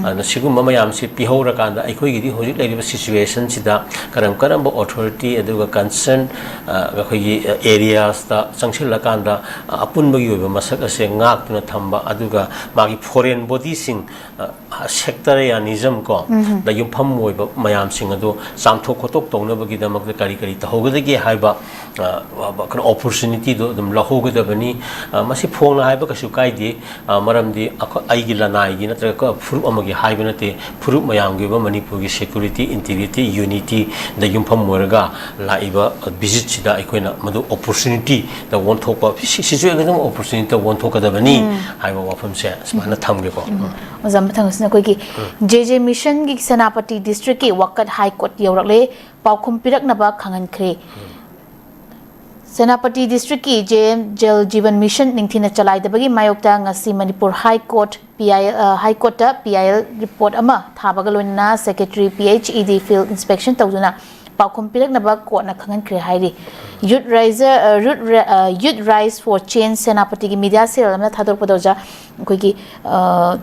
ꯑꯗꯨꯅ ꯁꯤꯒꯨꯝꯕ ꯃꯌꯥꯝꯁꯤ ꯄꯤꯍꯧꯔꯀꯥꯟꯗ ꯑꯩꯈꯣꯏꯒꯤꯗꯤ ꯍꯧꯖꯤꯛ ꯂꯩꯔꯤꯕ ꯁꯤꯆꯨꯋꯦꯁꯟꯁꯤꯗ ꯀꯔꯝ ꯀꯔꯝꯕ ꯑꯣꯊꯣꯔꯤꯇꯤ ꯑꯗꯨꯒ ꯀꯟꯁꯔꯟ, ꯑ, ꯑꯩꯈꯣꯏꯒꯤ ꯑꯦꯔꯤꯌꯥꯁꯇ ꯆꯪꯁꯤꯜꯂꯀꯥꯟꯗ, ꯑ, ꯑꯄꯨꯟꯕꯒꯤ ꯑꯣꯏꯕ ꯃꯁꯛ ꯑꯁꯦ ꯉꯥꯛꯇꯨꯅ ꯊꯝꯕ, ꯑꯗꯨꯒ ꯃꯥꯒꯤ ꯐꯣꯔꯦꯟ ꯕꯣꯗꯤꯁꯤꯡ, ꯑ, ꯁꯦꯛꯇꯔꯤꯌꯥꯅꯤꯖꯝ ꯀꯣ, ꯗ ꯌꯨꯝꯐꯝ ꯑꯣꯏꯕ ꯃꯌꯥꯝꯁꯤꯡ ꯑꯗꯨ ꯆꯥꯝꯊꯣꯛ ꯈꯣꯠꯇꯣꯛ ꯇꯧꯅꯕꯒꯤꯗꯃꯛꯇ ꯀꯔꯤ ꯀꯔꯤ ꯇꯧꯍꯧꯒꯗꯒꯦ ꯍꯥꯏꯕ, ꯑ, ꯀꯩꯅꯣ, ꯑꯣꯄꯣꯔꯆꯨꯅꯤꯇꯤꯗꯣ ꯑꯗꯨꯝ ꯂꯧꯍꯧꯒꯗꯕꯅꯤ꯫ ꯑ, ꯃꯁꯤ ꯐꯣꯡꯅ ꯍꯥꯏꯕ ꯀꯩꯁꯨ ꯀꯥꯏꯗꯦ꯫ ꯑ, ꯃꯔꯝꯗꯤ ꯑꯩꯈꯣꯏ, ꯑꯩꯒꯤ ꯂꯅꯥꯏꯒꯤ ꯅꯠꯇ꯭ꯔꯒ ꯐꯨꯔꯨꯞ ꯑꯃꯒꯤ ꯍꯥꯏꯕ ꯅꯠꯇꯦ, ꯐꯨꯔꯨꯞ ꯃꯌꯥꯝꯒꯤ ꯑꯣꯏꯕ ꯃꯅꯤꯄꯨꯔꯒꯤ ꯁꯦꯀ꯭ꯌꯨꯔꯤꯇꯤ, ꯏꯟꯇꯤꯒ꯭ꯔꯤꯇꯤ, ꯌꯨꯅꯤꯇꯤꯗ ꯌꯨꯝꯐꯝ ꯑꯣꯏꯔꯒ ꯂꯥꯛꯏꯕ ꯚꯤꯖꯤꯠꯁꯤꯗ ꯑꯩꯈꯣꯏꯅ ꯃꯗꯨ ꯑꯣꯄꯣꯔꯆꯨꯅꯤꯇꯤꯗ ꯑꯣꯟꯊꯣꯛꯄ, ꯁꯤ-, ꯁꯤꯆꯨꯋꯦꯁꯟ ꯑꯃ ꯑꯣꯄꯣꯔꯆꯨꯅꯤꯇꯤꯗ ꯑꯣꯟꯊꯣꯛꯀꯗꯕꯅꯤ ꯍꯥꯏꯕ ꯋꯥꯐꯝꯁꯦ ꯁꯨꯃꯥꯏꯅ ꯊꯝꯒꯦꯀꯣ꯫ ꯎꯝ꯫ ꯑꯣꯖꯥ, ꯃꯊꯪ ꯑꯁꯤꯅ ꯑꯩꯈꯣꯏꯒꯤ JJ Missionꯒꯤ ꯁꯦꯅꯥꯄꯇꯤ ꯗꯤꯁꯇ꯭ꯔꯤꯛꯀꯤ ꯋꯥꯀꯠ ꯍꯥꯏ ꯀꯣꯔꯠ ꯌꯧꯔꯛꯂꯦ, ꯄꯥꯎꯈꯨꯝ ꯄꯤꯔꯛꯅꯕ ꯈꯪꯍꯟꯈ꯭ꯔꯦ꯫ ꯁꯦꯅꯥꯄꯇꯤ ꯗꯤꯁꯇ꯭ꯔꯤꯛꯀꯤ JM Jal Jeevan Mission ꯅꯤꯡꯊꯤꯅ ꯆꯂꯥꯏꯗꯕꯒꯤ ꯃꯥꯌꯣꯛꯇ ꯉꯁꯤ ꯃꯅꯤꯄꯨꯔ ꯍꯥꯏ ꯀꯣꯔꯠ, PIL, ꯑ, ꯍꯥꯏ ꯀꯣꯔꯠꯇ PIL ꯔꯤꯄꯣꯔꯠ ꯑꯃ ꯊꯥꯕꯒ ꯂꯣꯏꯅꯅ ꯁꯦꯀ꯭ꯔꯦꯇꯔꯤ PHED ꯐꯤꯜꯗ ꯏꯟꯁꯄꯦꯛꯁꯟ ꯇꯧꯗꯨꯅ ꯄꯥꯎꯈꯨꯝ ꯄꯤꯔꯛꯅꯕ ꯀꯣꯔꯠꯅ ꯈꯪꯍꯟꯈ꯭ꯔꯦ ꯍꯥꯏꯔꯤ꯫ ꯌꯨꯠ ꯔꯥꯏꯖꯔ, ꯑ, ꯔꯨꯠ ꯔ-, ꯑ, Youth Rise for Change ꯁꯦꯅꯥꯄꯇꯤꯒꯤ ꯃꯤꯗꯤꯌꯥ ꯁꯦꯜ ꯑꯃꯅ ꯊꯥꯗꯣꯔꯛꯄꯗ ꯑꯣꯖꯥ, ꯑꯩꯈꯣꯏꯒꯤ, ꯑ,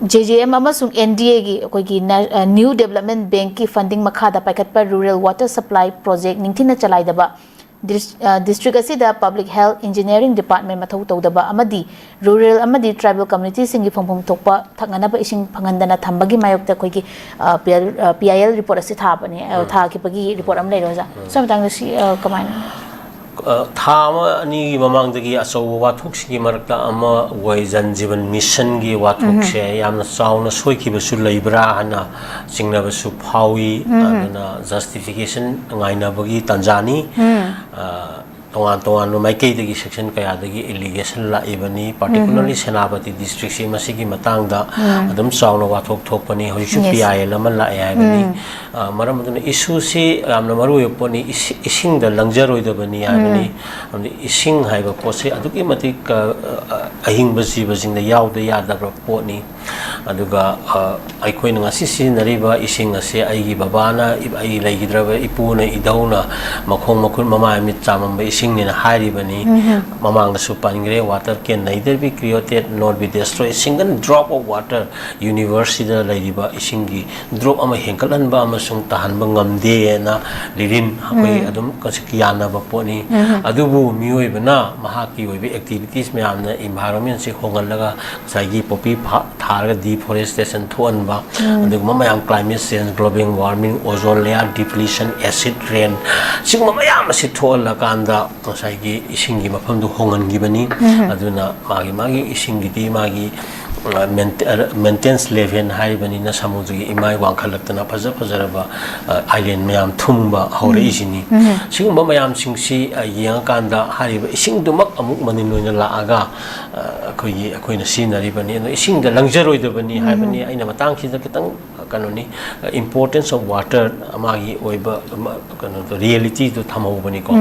JJM ꯑꯃꯁꯨꯡ NDAꯒꯤ ꯑꯩꯈꯣꯏꯒꯤ ꯅꯦ-, ꯑ, New Development Bankꯀꯤ funding ꯃꯈꯥꯗ ꯄꯥꯏꯈꯠꯄ Rural Water Supply Project ꯅꯤꯡꯊꯤꯅ ꯆꯂꯥꯏꯗꯕ ꯗꯤꯁꯇ꯭ꯔꯤꯛ ꯑꯁꯤꯗ Public Health, Engineering Department ꯃꯊꯧ ꯇꯧꯗꯕ ꯑꯃꯗꯤ rural ꯑꯃꯗꯤ tribal communityꯁꯤꯡꯒꯤ ꯐꯪꯐꯝ ꯊꯣꯛꯄ ꯊꯛꯅꯅꯕ ꯏꯁꯤꯡ ꯐꯪꯍꯟꯗꯅ ꯊꯝꯕꯒꯤ ꯃꯥꯌꯣꯛꯇ ꯑꯩꯈꯣꯏꯒꯤ ꯄꯤ ꯑꯥꯏ ꯑꯦꯜ ꯔꯤꯄꯣꯔꯠ ꯑꯁꯤ ꯊꯥꯕꯅꯦ, ꯊꯥꯈꯤꯕꯒꯤ ꯔꯤꯄꯣꯔꯠ ꯑꯃ ꯂꯩꯔꯦ ꯑꯣꯖꯥ꯫ ꯁꯤ ꯃꯇꯥꯡꯗ ꯁꯤ ꯀꯃꯥꯏꯅ? ꯊꯥ ꯑꯃ ꯑꯅꯤꯒꯤ ꯃꯃꯥꯡꯗꯒꯤ ꯑꯆꯧꯕ ꯋꯥꯊꯣꯛꯁꯤꯒꯤ ꯃꯔꯛꯇ ꯑꯃ ꯑꯣꯏ, ꯖꯟ ꯖꯤꯕꯟ ꯃꯤꯁꯟꯒꯤ ꯋꯥꯊꯣꯛꯁꯦ ꯌꯥꯝꯅ ꯆꯥꯎꯅ ꯁꯣꯏꯈꯤꯕꯁꯨ ꯂꯩꯕ꯭ꯔꯥ ꯍꯥꯏꯅ ꯆꯤꯡꯅꯕꯁꯨ ꯐꯥꯎꯏ꯫ ꯑꯗꯨꯅ ꯖꯁꯇꯤꯐꯤꯀꯦꯁꯟ ꯉꯥꯏꯅꯕꯒꯤ ꯇꯥꯟꯖꯥꯅꯤ꯫ ꯇꯣꯉꯥꯟ ꯇꯣꯉꯥꯟꯕ ꯃꯥꯏꯀꯩꯗꯒꯤ ꯁꯦꯛꯁꯟ ꯀꯌꯥꯗꯒꯤ ꯑꯦꯂꯤꯒꯦꯁꯟ ꯂꯥꯛꯏꯕꯅꯤ꯫ ꯄꯥꯔꯇꯤꯀꯨꯂꯔꯂꯤ ꯁꯦꯅꯥꯄꯇꯤ ꯗꯤꯁꯇ꯭ꯔꯤꯛꯁꯤ ꯃꯁꯤꯒꯤ ꯃꯇꯥꯡꯗ ꯑꯗꯨꯝ ꯆꯥꯎꯅ ꯋꯥꯊꯣꯛ ꯊꯣꯛꯄꯅꯤ꯫ ꯍꯧꯖꯤꯛꯁꯨ ꯄꯤ ꯑꯥꯏ ꯑꯦꯜ ꯑꯃ ꯂꯥꯛꯑꯦ ꯍꯥꯏꯕꯅꯤ꯫ ꯃꯔꯝ ꯑꯗꯨꯅ ꯏꯁꯨꯁꯤ ꯌꯥꯝꯅ ꯃꯔꯨ ꯑꯣꯏꯕ ꯄꯣꯠꯅꯤ꯫ ꯏꯁꯤꯡꯗ ꯂꯪꯖꯔꯣꯏꯗꯕꯅꯤ ꯍꯥꯏꯕꯅꯤ꯫ ꯑꯃꯗꯤ ꯏꯁꯤꯡ ꯍꯥꯏꯕ ꯄꯣꯠꯁꯦ ꯑꯗꯨꯛꯀꯤ ꯃꯇꯤꯛ ꯑꯍꯤꯡꯕ ꯖꯤꯕꯁꯤꯡꯗ ꯌꯥꯎꯗ ꯌꯥꯗꯕ ꯄꯣꯠꯅꯤ꯫ ꯑꯗꯨꯒ ꯑꯩꯈꯣꯏꯅ ꯉꯁꯤ ꯁꯤꯖꯤꯟꯅꯔꯤꯕ ꯏꯁꯤꯡ ꯑꯁꯤ ꯑꯩꯒꯤ ꯕꯕꯥꯅ, ꯑꯩ ꯂꯩꯈꯤꯗ꯭ꯔꯕ ꯏꯄꯨꯅ, ꯏꯙꯧꯅ ꯃꯈꯣꯡ ꯃꯈꯨꯠ ꯃꯃꯥꯏ ꯃꯤꯠ ꯆꯥꯝꯃꯝꯕ ꯏꯁꯤꯡꯅꯦꯅ ꯍꯥꯏꯔꯤꯕꯅꯤ꯫ ꯃꯃꯥꯡꯗꯁꯨ ꯄꯟꯈ꯭ꯔꯦ, "Water can neither be created nor be destroyed, single drop of water, ꯌꯨꯅꯤꯚꯔꯁꯁꯤꯗ ꯂꯩꯔꯤꯕ ꯏꯁꯤꯡꯒꯤ ꯗ꯭ꯔꯣꯞ ꯑꯃ ꯍꯦꯟꯒꯠꯍꯟꯕ ꯑꯃꯁꯨꯡ ꯇꯥꯍꯟꯕ ꯉꯝꯗꯦꯅ ꯂꯤꯔꯤꯟ ꯑꯩꯈꯣꯏ ꯑꯗꯨꯝ ꯌꯥꯅꯕ ꯄꯣꯠꯅꯤ꯫ ꯑꯗꯨꯕꯨ ꯃꯤꯑꯣꯏꯕꯅ ꯃꯍꯥꯛꯀꯤ ꯑꯣꯏꯕ ꯑꯦꯛꯇꯤꯚꯤꯇꯤꯁ ꯃꯌꯥꯝꯅ ꯏꯟꯚꯥꯏꯔꯣꯟꯃꯦꯟꯁꯤ ꯍꯣꯡꯍꯜꯂꯒ ꯉꯁꯥꯏꯒꯤ ꯄꯣꯄꯤ ꯊꯥꯔꯒ ꯗꯤꯐꯣꯔꯦꯁꯇꯦꯁꯟ ꯊꯣꯛꯍꯟꯕ, ꯑꯗꯨꯒꯨꯝꯕ ꯃꯌꯥꯝ, climate change, global warming, ozone layer depletion, acid rain, ꯁꯤꯒꯨꯝꯕ ꯃꯌꯥꯝ ꯑꯁꯤ ꯊꯣꯛꯍꯜꯂꯀꯥꯟꯗ ꯉꯁꯥꯏꯒꯤ ꯏꯁꯤꯡꯒꯤ ꯃꯐꯝꯗꯨ ꯍꯣꯡꯍꯟꯈꯤꯕꯅꯤ꯫ ꯑꯗꯨꯅ ꯃꯥꯒꯤ ꯃꯥꯒꯤ ꯏꯁꯤꯡꯒꯤꯗꯤ ꯃꯥꯒꯤ ꯃꯦꯟꯇꯦꯟꯁ ꯂꯦꯚꯦꯜ ꯍꯥꯏꯔꯤꯕꯅꯤꯅ ꯁꯃꯨꯗ꯭ꯔꯒꯤ ꯏꯃꯥꯏ ꯋꯥꯡꯈꯠꯂꯛꯇꯅ ꯐꯖ ꯐꯖꯔꯕ ꯑꯥꯏꯂꯦꯟ ꯃꯌꯥꯝ ꯊꯨꯝꯕ ꯍꯧꯔꯛꯏꯁꯤꯅꯤ꯫ ꯁꯤꯒꯨꯝꯕ ꯃꯌꯥꯝꯁꯤꯡꯁꯤ ꯌꯦꯡꯉꯀꯥꯟꯗ ꯍꯥꯏꯔꯤꯕ ꯏꯁꯤꯡꯗꯨꯃꯛ ꯑꯃꯨꯛ ꯃꯅꯤꯟ ꯑꯣꯏꯅ ꯂꯥꯛꯑꯒ ꯑꯩꯈꯣꯏꯒꯤ, ꯑꯩꯈꯣꯏꯅ ꯁꯤꯖꯤꯟꯅꯔꯤꯕꯅꯤ꯫ ꯑꯗꯣ ꯏꯁꯤꯡꯗ ꯂꯪꯖꯔꯣꯏꯗꯕꯅꯤ ꯍꯥꯏꯕꯅꯤ꯫ ꯑꯩꯅ ꯃꯇꯥꯡꯁꯤꯗ ꯈꯤꯇꯪ ꯀꯩꯅꯣꯅꯤ, importance of water, ꯃꯥꯒꯤ ꯑꯣꯏꯕ ꯀꯩꯅꯣꯗꯣ, ꯔꯤꯌꯦꯂꯤꯇꯤꯗꯣ ꯊꯝꯍꯧꯕꯅꯤꯀꯣ꯫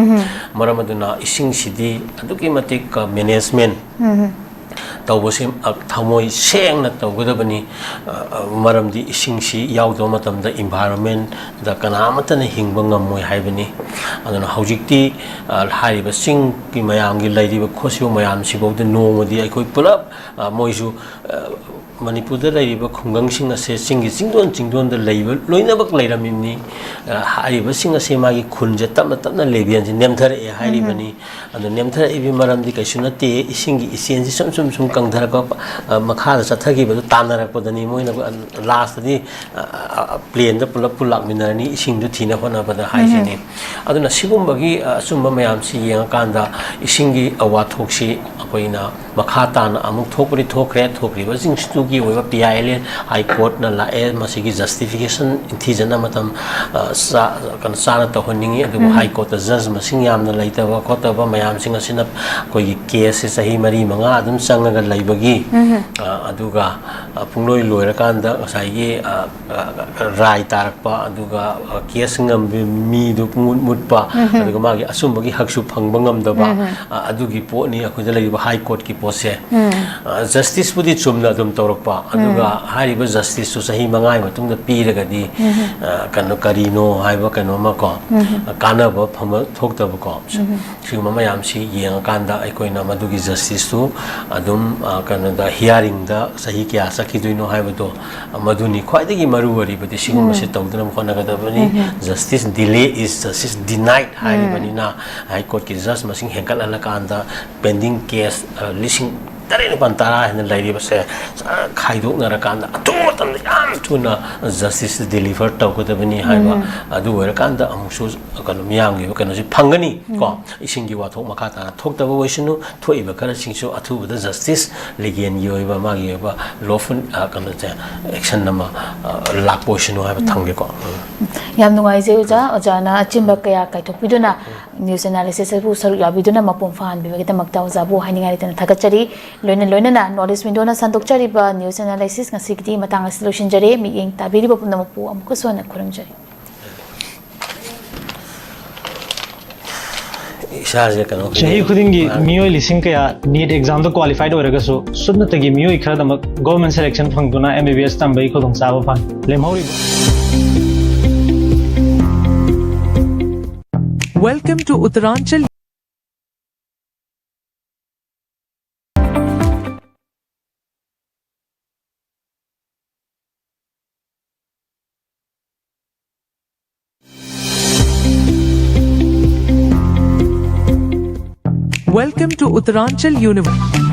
ꯃꯔꯝ ꯑꯗꯨꯅ ꯏꯁꯤꯡꯁꯤꯗꯤ ꯑꯗꯨꯛꯀꯤ ꯃꯇꯤꯛ ꯃꯦꯅꯦꯖꯃꯦꯟ ꯇꯧꯕꯁꯤ ꯊꯃꯣꯏ ꯁꯦꯡꯅ ꯇꯧꯒꯗꯕꯅꯤ꯫ ꯃꯔꯝꯗꯤ ꯏꯁꯤꯡꯁꯤ ꯌꯥꯎꯗꯕ ꯃꯇꯝꯗ ꯏꯟꯚꯥꯏꯔꯣꯟꯃꯦꯟꯗ ꯀꯅꯥ ꯑꯃꯠꯇꯅ ꯍꯤꯡꯕ ꯉꯝꯃꯣꯏ ꯍꯥꯏꯕꯅꯤ꯫ ꯑꯗꯨꯅ ꯍꯧꯖꯤꯛꯇꯤ ꯍꯥꯏꯔꯤꯕ ꯆꯤꯡꯒꯤ ꯃꯌꯥꯝꯒꯤ ꯂꯩꯔꯤꯕ ꯈꯣꯠꯂꯤꯕ ꯃꯌꯥꯝꯁꯤꯐꯥꯎꯗ ꯅꯣꯡꯃꯗꯤ ꯑꯩꯈꯣꯏ ꯄꯨꯂꯞ, ꯃꯣꯏꯁꯨ ꯃꯅꯤꯄꯨꯔꯗ ꯂꯩꯔꯤꯕ ꯈꯨꯡꯒꯪꯁꯤꯡ ꯑꯁꯦ ꯆꯤꯡꯒꯤ ꯆꯤꯡꯗꯣꯟ ꯆꯤꯡꯗꯣꯟꯗ ꯂꯩꯕ ꯂꯣꯏꯅꯃꯛ ꯂꯩꯔꯝꯃꯤꯕꯅꯤ꯫ ꯑ, ꯍꯥꯏꯔꯤꯕꯁꯤꯡ ꯑꯁꯦ ꯃꯥꯒꯤ ꯈꯨꯜꯁꯦ ꯇꯞꯅ ꯇꯞꯅ levelꯁꯦ ꯅꯦꯝꯊꯔꯛꯑꯦ ꯍꯥꯏꯔꯤꯕꯅꯤ꯫ ꯑꯗꯣ ꯅꯦꯝꯊꯔꯛꯏꯕꯒꯤ ꯃꯔꯝꯗꯤ ꯀꯩꯁꯨ ꯅꯠꯇꯦ, ꯏꯁꯤꯡꯒꯤ ꯏꯆꯦꯜꯁꯤ ꯁꯨꯝ ꯁꯨꯝ ꯁꯨꯝ ꯀꯪꯊꯔꯛꯄ, ꯑ, ꯃꯈꯥꯗ ꯆꯠꯊꯈꯤꯕꯗꯨ ꯇꯥꯟꯅꯔꯛꯄꯗꯅꯤ꯫ ꯃꯣꯏꯅ, ꯑ, lastꯇꯗꯤ, ꯑ, ꯑ, plainꯗ ꯄꯨꯂꯞ ꯄꯨꯂꯥꯛꯃꯤꯟꯅꯔꯅꯤ ꯏꯁꯤꯡꯗꯨ ꯊꯤꯅ ꯍꯣꯠꯅꯕꯗ ꯍꯥꯏꯁꯤꯅꯤ꯫ ꯑꯗꯨꯅ ꯁꯤꯒꯨꯝꯕꯒꯤ, ꯑ, ꯑꯆꯨꯝꯕ ꯃꯌꯥꯝꯁꯤ ꯌꯦꯡꯉꯀꯥꯟꯗ ꯏꯁꯤꯡꯒꯤ, ꯑ, ꯋꯥꯊꯣꯛꯁꯤ ꯑꯩꯈꯣꯏꯅ ꯃꯈꯥ ꯇꯥꯅ ꯑꯃꯨꯛ ꯊꯣꯛꯄꯗꯤ ꯊꯣꯛꯈ꯭ꯔꯦ꯫ ꯊꯣꯛꯈ꯭ꯔꯤꯕꯁꯤꯡꯁꯤꯒꯤ ꯑꯣꯏꯕ P I L ꯍꯥꯏ ꯀꯣꯔꯠꯅ ꯂꯥꯛꯑꯦ, ꯃꯁꯤꯒꯤ justification ꯊꯤꯖꯅ ꯃꯇꯝ, ꯑ, ꯆꯥ-, ꯀꯩꯅꯣ, ꯆꯥꯅ ꯇꯧꯍꯟꯅꯤꯡꯉꯤ꯫ ꯑꯗꯨꯕꯨ ꯍꯥꯏ ꯀꯣꯔꯠꯇ ꯖꯖ ꯃꯁꯤꯡ ꯌꯥꯝꯅ ꯂꯩꯇꯕ ꯈꯣꯠꯇꯕ ꯃꯌꯥꯝꯁꯤꯡ ꯑꯁꯤꯅ ꯑꯩꯈꯣꯏꯒꯤ ꯀꯦꯁꯁꯦ ꯆꯍꯤ ꯃꯔꯤ ꯃꯉꯥ ꯑꯗꯨꯝ ꯆꯪꯉꯒ ꯂꯩꯕꯒꯤ, ꯑ, ꯑꯗꯨꯒ, ꯑ, ꯄꯨꯡꯂꯣꯏ ꯂꯣꯏꯔꯀꯥꯟꯗ ꯉꯁꯥꯏꯒꯤ, ꯑ, ꯑ, ꯔꯥꯏ ꯇꯥꯔꯛꯄ, ꯑꯗꯨꯒ, ꯑ, ꯀꯦꯁ ꯉꯝꯕ ꯃꯤꯗꯨ ꯃꯨꯠ-, ꯃꯨꯠꯄ, ꯑꯗꯨꯒ ꯃꯥꯒꯤ ꯑꯆꯨꯝꯕꯒꯤ ꯍꯛꯁꯨ ꯐꯪꯕ ꯉꯝꯗꯕ, ꯑ, ꯑꯗꯨꯒꯤ ꯄꯣꯠꯅꯤ ꯑꯩꯈꯣꯏꯗ ꯂꯩꯔꯤꯕ ꯍꯥꯏ ꯀꯣꯔꯠꯀꯤ ꯄꯣꯠꯁꯦ꯫ ꯑ, ꯖꯁꯇꯤꯁꯄꯨꯗꯤ ꯆꯨꯝꯅ ꯑꯗꯨꯝ ꯇꯧꯔꯛꯄ, ꯑꯗꯨꯒ ꯍꯥꯏꯔꯤꯕ ꯖꯁꯇꯤꯁꯇꯨ ꯆꯍꯤ ꯃꯉꯥꯒꯤ ꯃꯇꯨꯡꯗ ꯄꯤꯔꯒꯗꯤ, ꯑ, ꯀꯩꯅꯣ, ꯀꯔꯤꯅꯣ ꯍꯥꯏꯕ ꯀꯩꯅꯣꯝꯃꯀꯣ, ꯀꯥꯟꯅꯕ ꯐꯪꯕ ꯊꯣꯛꯇꯕꯀꯣ꯫ ꯁꯤꯒꯨꯝꯕ ꯃꯌꯥꯝꯁꯤ ꯌꯦꯡꯉꯀꯥꯟꯗ ꯑꯩꯈꯣꯏꯅ ꯃꯗꯨꯒꯤ ꯖꯁꯇꯤꯁꯇꯨ ꯑꯗꯨꯝ, ꯑ, ꯀꯩꯅꯣꯗ, ꯍꯤꯌꯥꯔꯤꯡꯗ ꯆꯍꯤ ꯀꯌꯥ ꯆꯠꯈꯤꯗꯣꯏꯅꯣ ꯍꯥꯏꯕꯗꯣ, ꯑ, ꯃꯗꯨꯅꯤ ꯈ꯭ꯋꯥꯏꯗꯒꯤ ꯃꯔꯨ ꯑꯣꯏꯔꯤꯕꯗꯤ꯫ ꯁꯤꯒꯨꯝꯕꯁꯤ ꯇꯧꯗꯅꯕ ꯍꯣꯠꯅꯒꯗꯕꯅꯤ꯫ Justice delay is justice denied ꯍꯥꯏꯔꯤꯕꯅꯤꯅ, ꯍꯥꯏ ꯀꯣꯔꯠꯀꯤ ꯖꯁ ꯃꯁꯤꯡ ꯍꯦꯟꯒꯠꯍꯜꯂꯀꯥꯟꯗ pending case, ꯑ, ꯂꯤꯁꯤꯡ ꯇꯔꯦꯠ ꯅꯤꯄꯥꯜ ꯇꯔꯥ ꯍꯦꯟꯅ ꯂꯩꯔꯤꯕꯁꯦ ꯈꯥꯏꯗꯣꯛꯅꯔꯀꯥꯟꯗ ꯑꯊꯨꯕ ꯃꯇꯝꯗ ꯌꯥꯝ ꯊꯨꯅ ꯖꯁꯇꯤꯁ ꯗꯤꯂꯤꯚꯔ ꯇꯧꯒꯗꯕꯅꯤ ꯍꯥꯏꯕ꯫ ꯑꯗꯨ ꯑꯣꯏꯔꯀꯥꯟꯗ ꯑꯃꯨꯛꯁꯨ ꯀꯩꯅꯣ, ꯃꯤꯌꯥꯝꯒꯤ ꯑꯣꯏꯕ ꯀꯩꯅꯣꯁꯤ ꯐꯪꯒꯅꯤ ꯀꯣ꯫ ꯏꯁꯤꯡꯒꯤ ꯋꯥꯊꯣꯛ ꯃꯈꯥ ꯇꯥꯅ ꯊꯣꯛꯇꯕ ꯑꯣꯏꯁꯅꯨ, ꯊꯣꯛꯏꯕ ꯈꯔꯁꯤꯡꯁꯨ ꯑꯊꯨꯕꯗ ꯖꯁꯇꯤꯁ, ꯂꯤꯒꯦꯜꯒꯤ ꯑꯣꯏꯕ ꯃꯥꯒꯤ ꯑꯣꯏꯕ ꯂꯣꯐꯨꯜ, ꯑ, ꯀꯩꯅꯣꯁꯦ, ꯑꯦꯛꯁꯟ ꯑꯃ, ꯑ, ꯂꯥꯛꯄ ꯑꯣꯏꯁꯅꯨ ꯍꯥꯏꯕ ꯊꯝꯒꯦꯀꯣ꯫ ꯎꯝ꯫ ꯌꯥꯝ ꯅꯨꯡꯉꯥꯏꯖꯩ ꯑꯣꯖꯥ, ꯑꯣꯖꯥꯅ ꯑꯆꯤꯟꯕ ꯀꯌꯥ ꯀꯥꯏꯊꯣꯛꯄꯤꯗꯨꯅ news analysis ꯑꯁꯤꯕꯨ ꯁꯔꯨꯛ ꯌꯥꯕꯤꯗꯨꯅ ꯃꯄꯨꯡ ꯐꯥꯍꯟꯕꯤꯕꯒꯤꯗꯃꯛꯇ ꯑꯣꯖꯥꯕꯨ ꯍꯥꯏꯅꯤꯡꯉꯥꯏ ꯂꯩꯇꯅ ꯊꯥꯒꯠꯆꯔꯤ꯫ ꯂꯣꯏꯅ ꯂꯣꯏꯅꯅ Knowledge Windowꯅ ꯁꯟꯗꯣꯛꯆꯔꯤꯕ news analysis ꯉꯁꯤꯒꯤꯗꯤ ꯃꯇꯥꯡ ꯑꯁꯤꯗ ꯂꯣꯏꯁꯤꯟꯖꯔꯦ꯫ ꯃꯤꯠꯌꯦꯡ ꯇꯥꯕꯤꯔꯤꯕ ꯄꯨꯝꯅꯃꯛꯄꯨ ꯑꯃꯨꯛꯀꯁꯨ ꯍꯟꯅ ꯈꯨꯔꯨꯝꯖꯔꯤ꯫ ꯏꯁꯥꯁꯦ ꯀꯩꯅꯣ, ꯆꯍꯤ ꯈꯨꯗꯤꯡꯒꯤ ꯃꯥꯅꯦ꯫ ꯃꯤꯑꯣꯏ ꯂꯤꯁꯤꯡ ꯀꯌꯥ NEET examꯗ qualified ꯑꯣꯏꯔꯒꯁꯨ ꯁꯨꯞꯅꯇꯒꯤ ꯃꯤꯑꯣꯏ ꯈꯔꯗꯃꯛ government selection ꯐꯪꯗꯨꯅ MBBS ꯇꯝꯕꯒꯤ ꯈꯨꯗꯣꯡꯆꯥꯕ ꯐꯪ ꯂꯦꯝꯍꯧꯔꯤꯕ꯫ Welcome to Uttaranchal. Welcome to Uttaranchal University.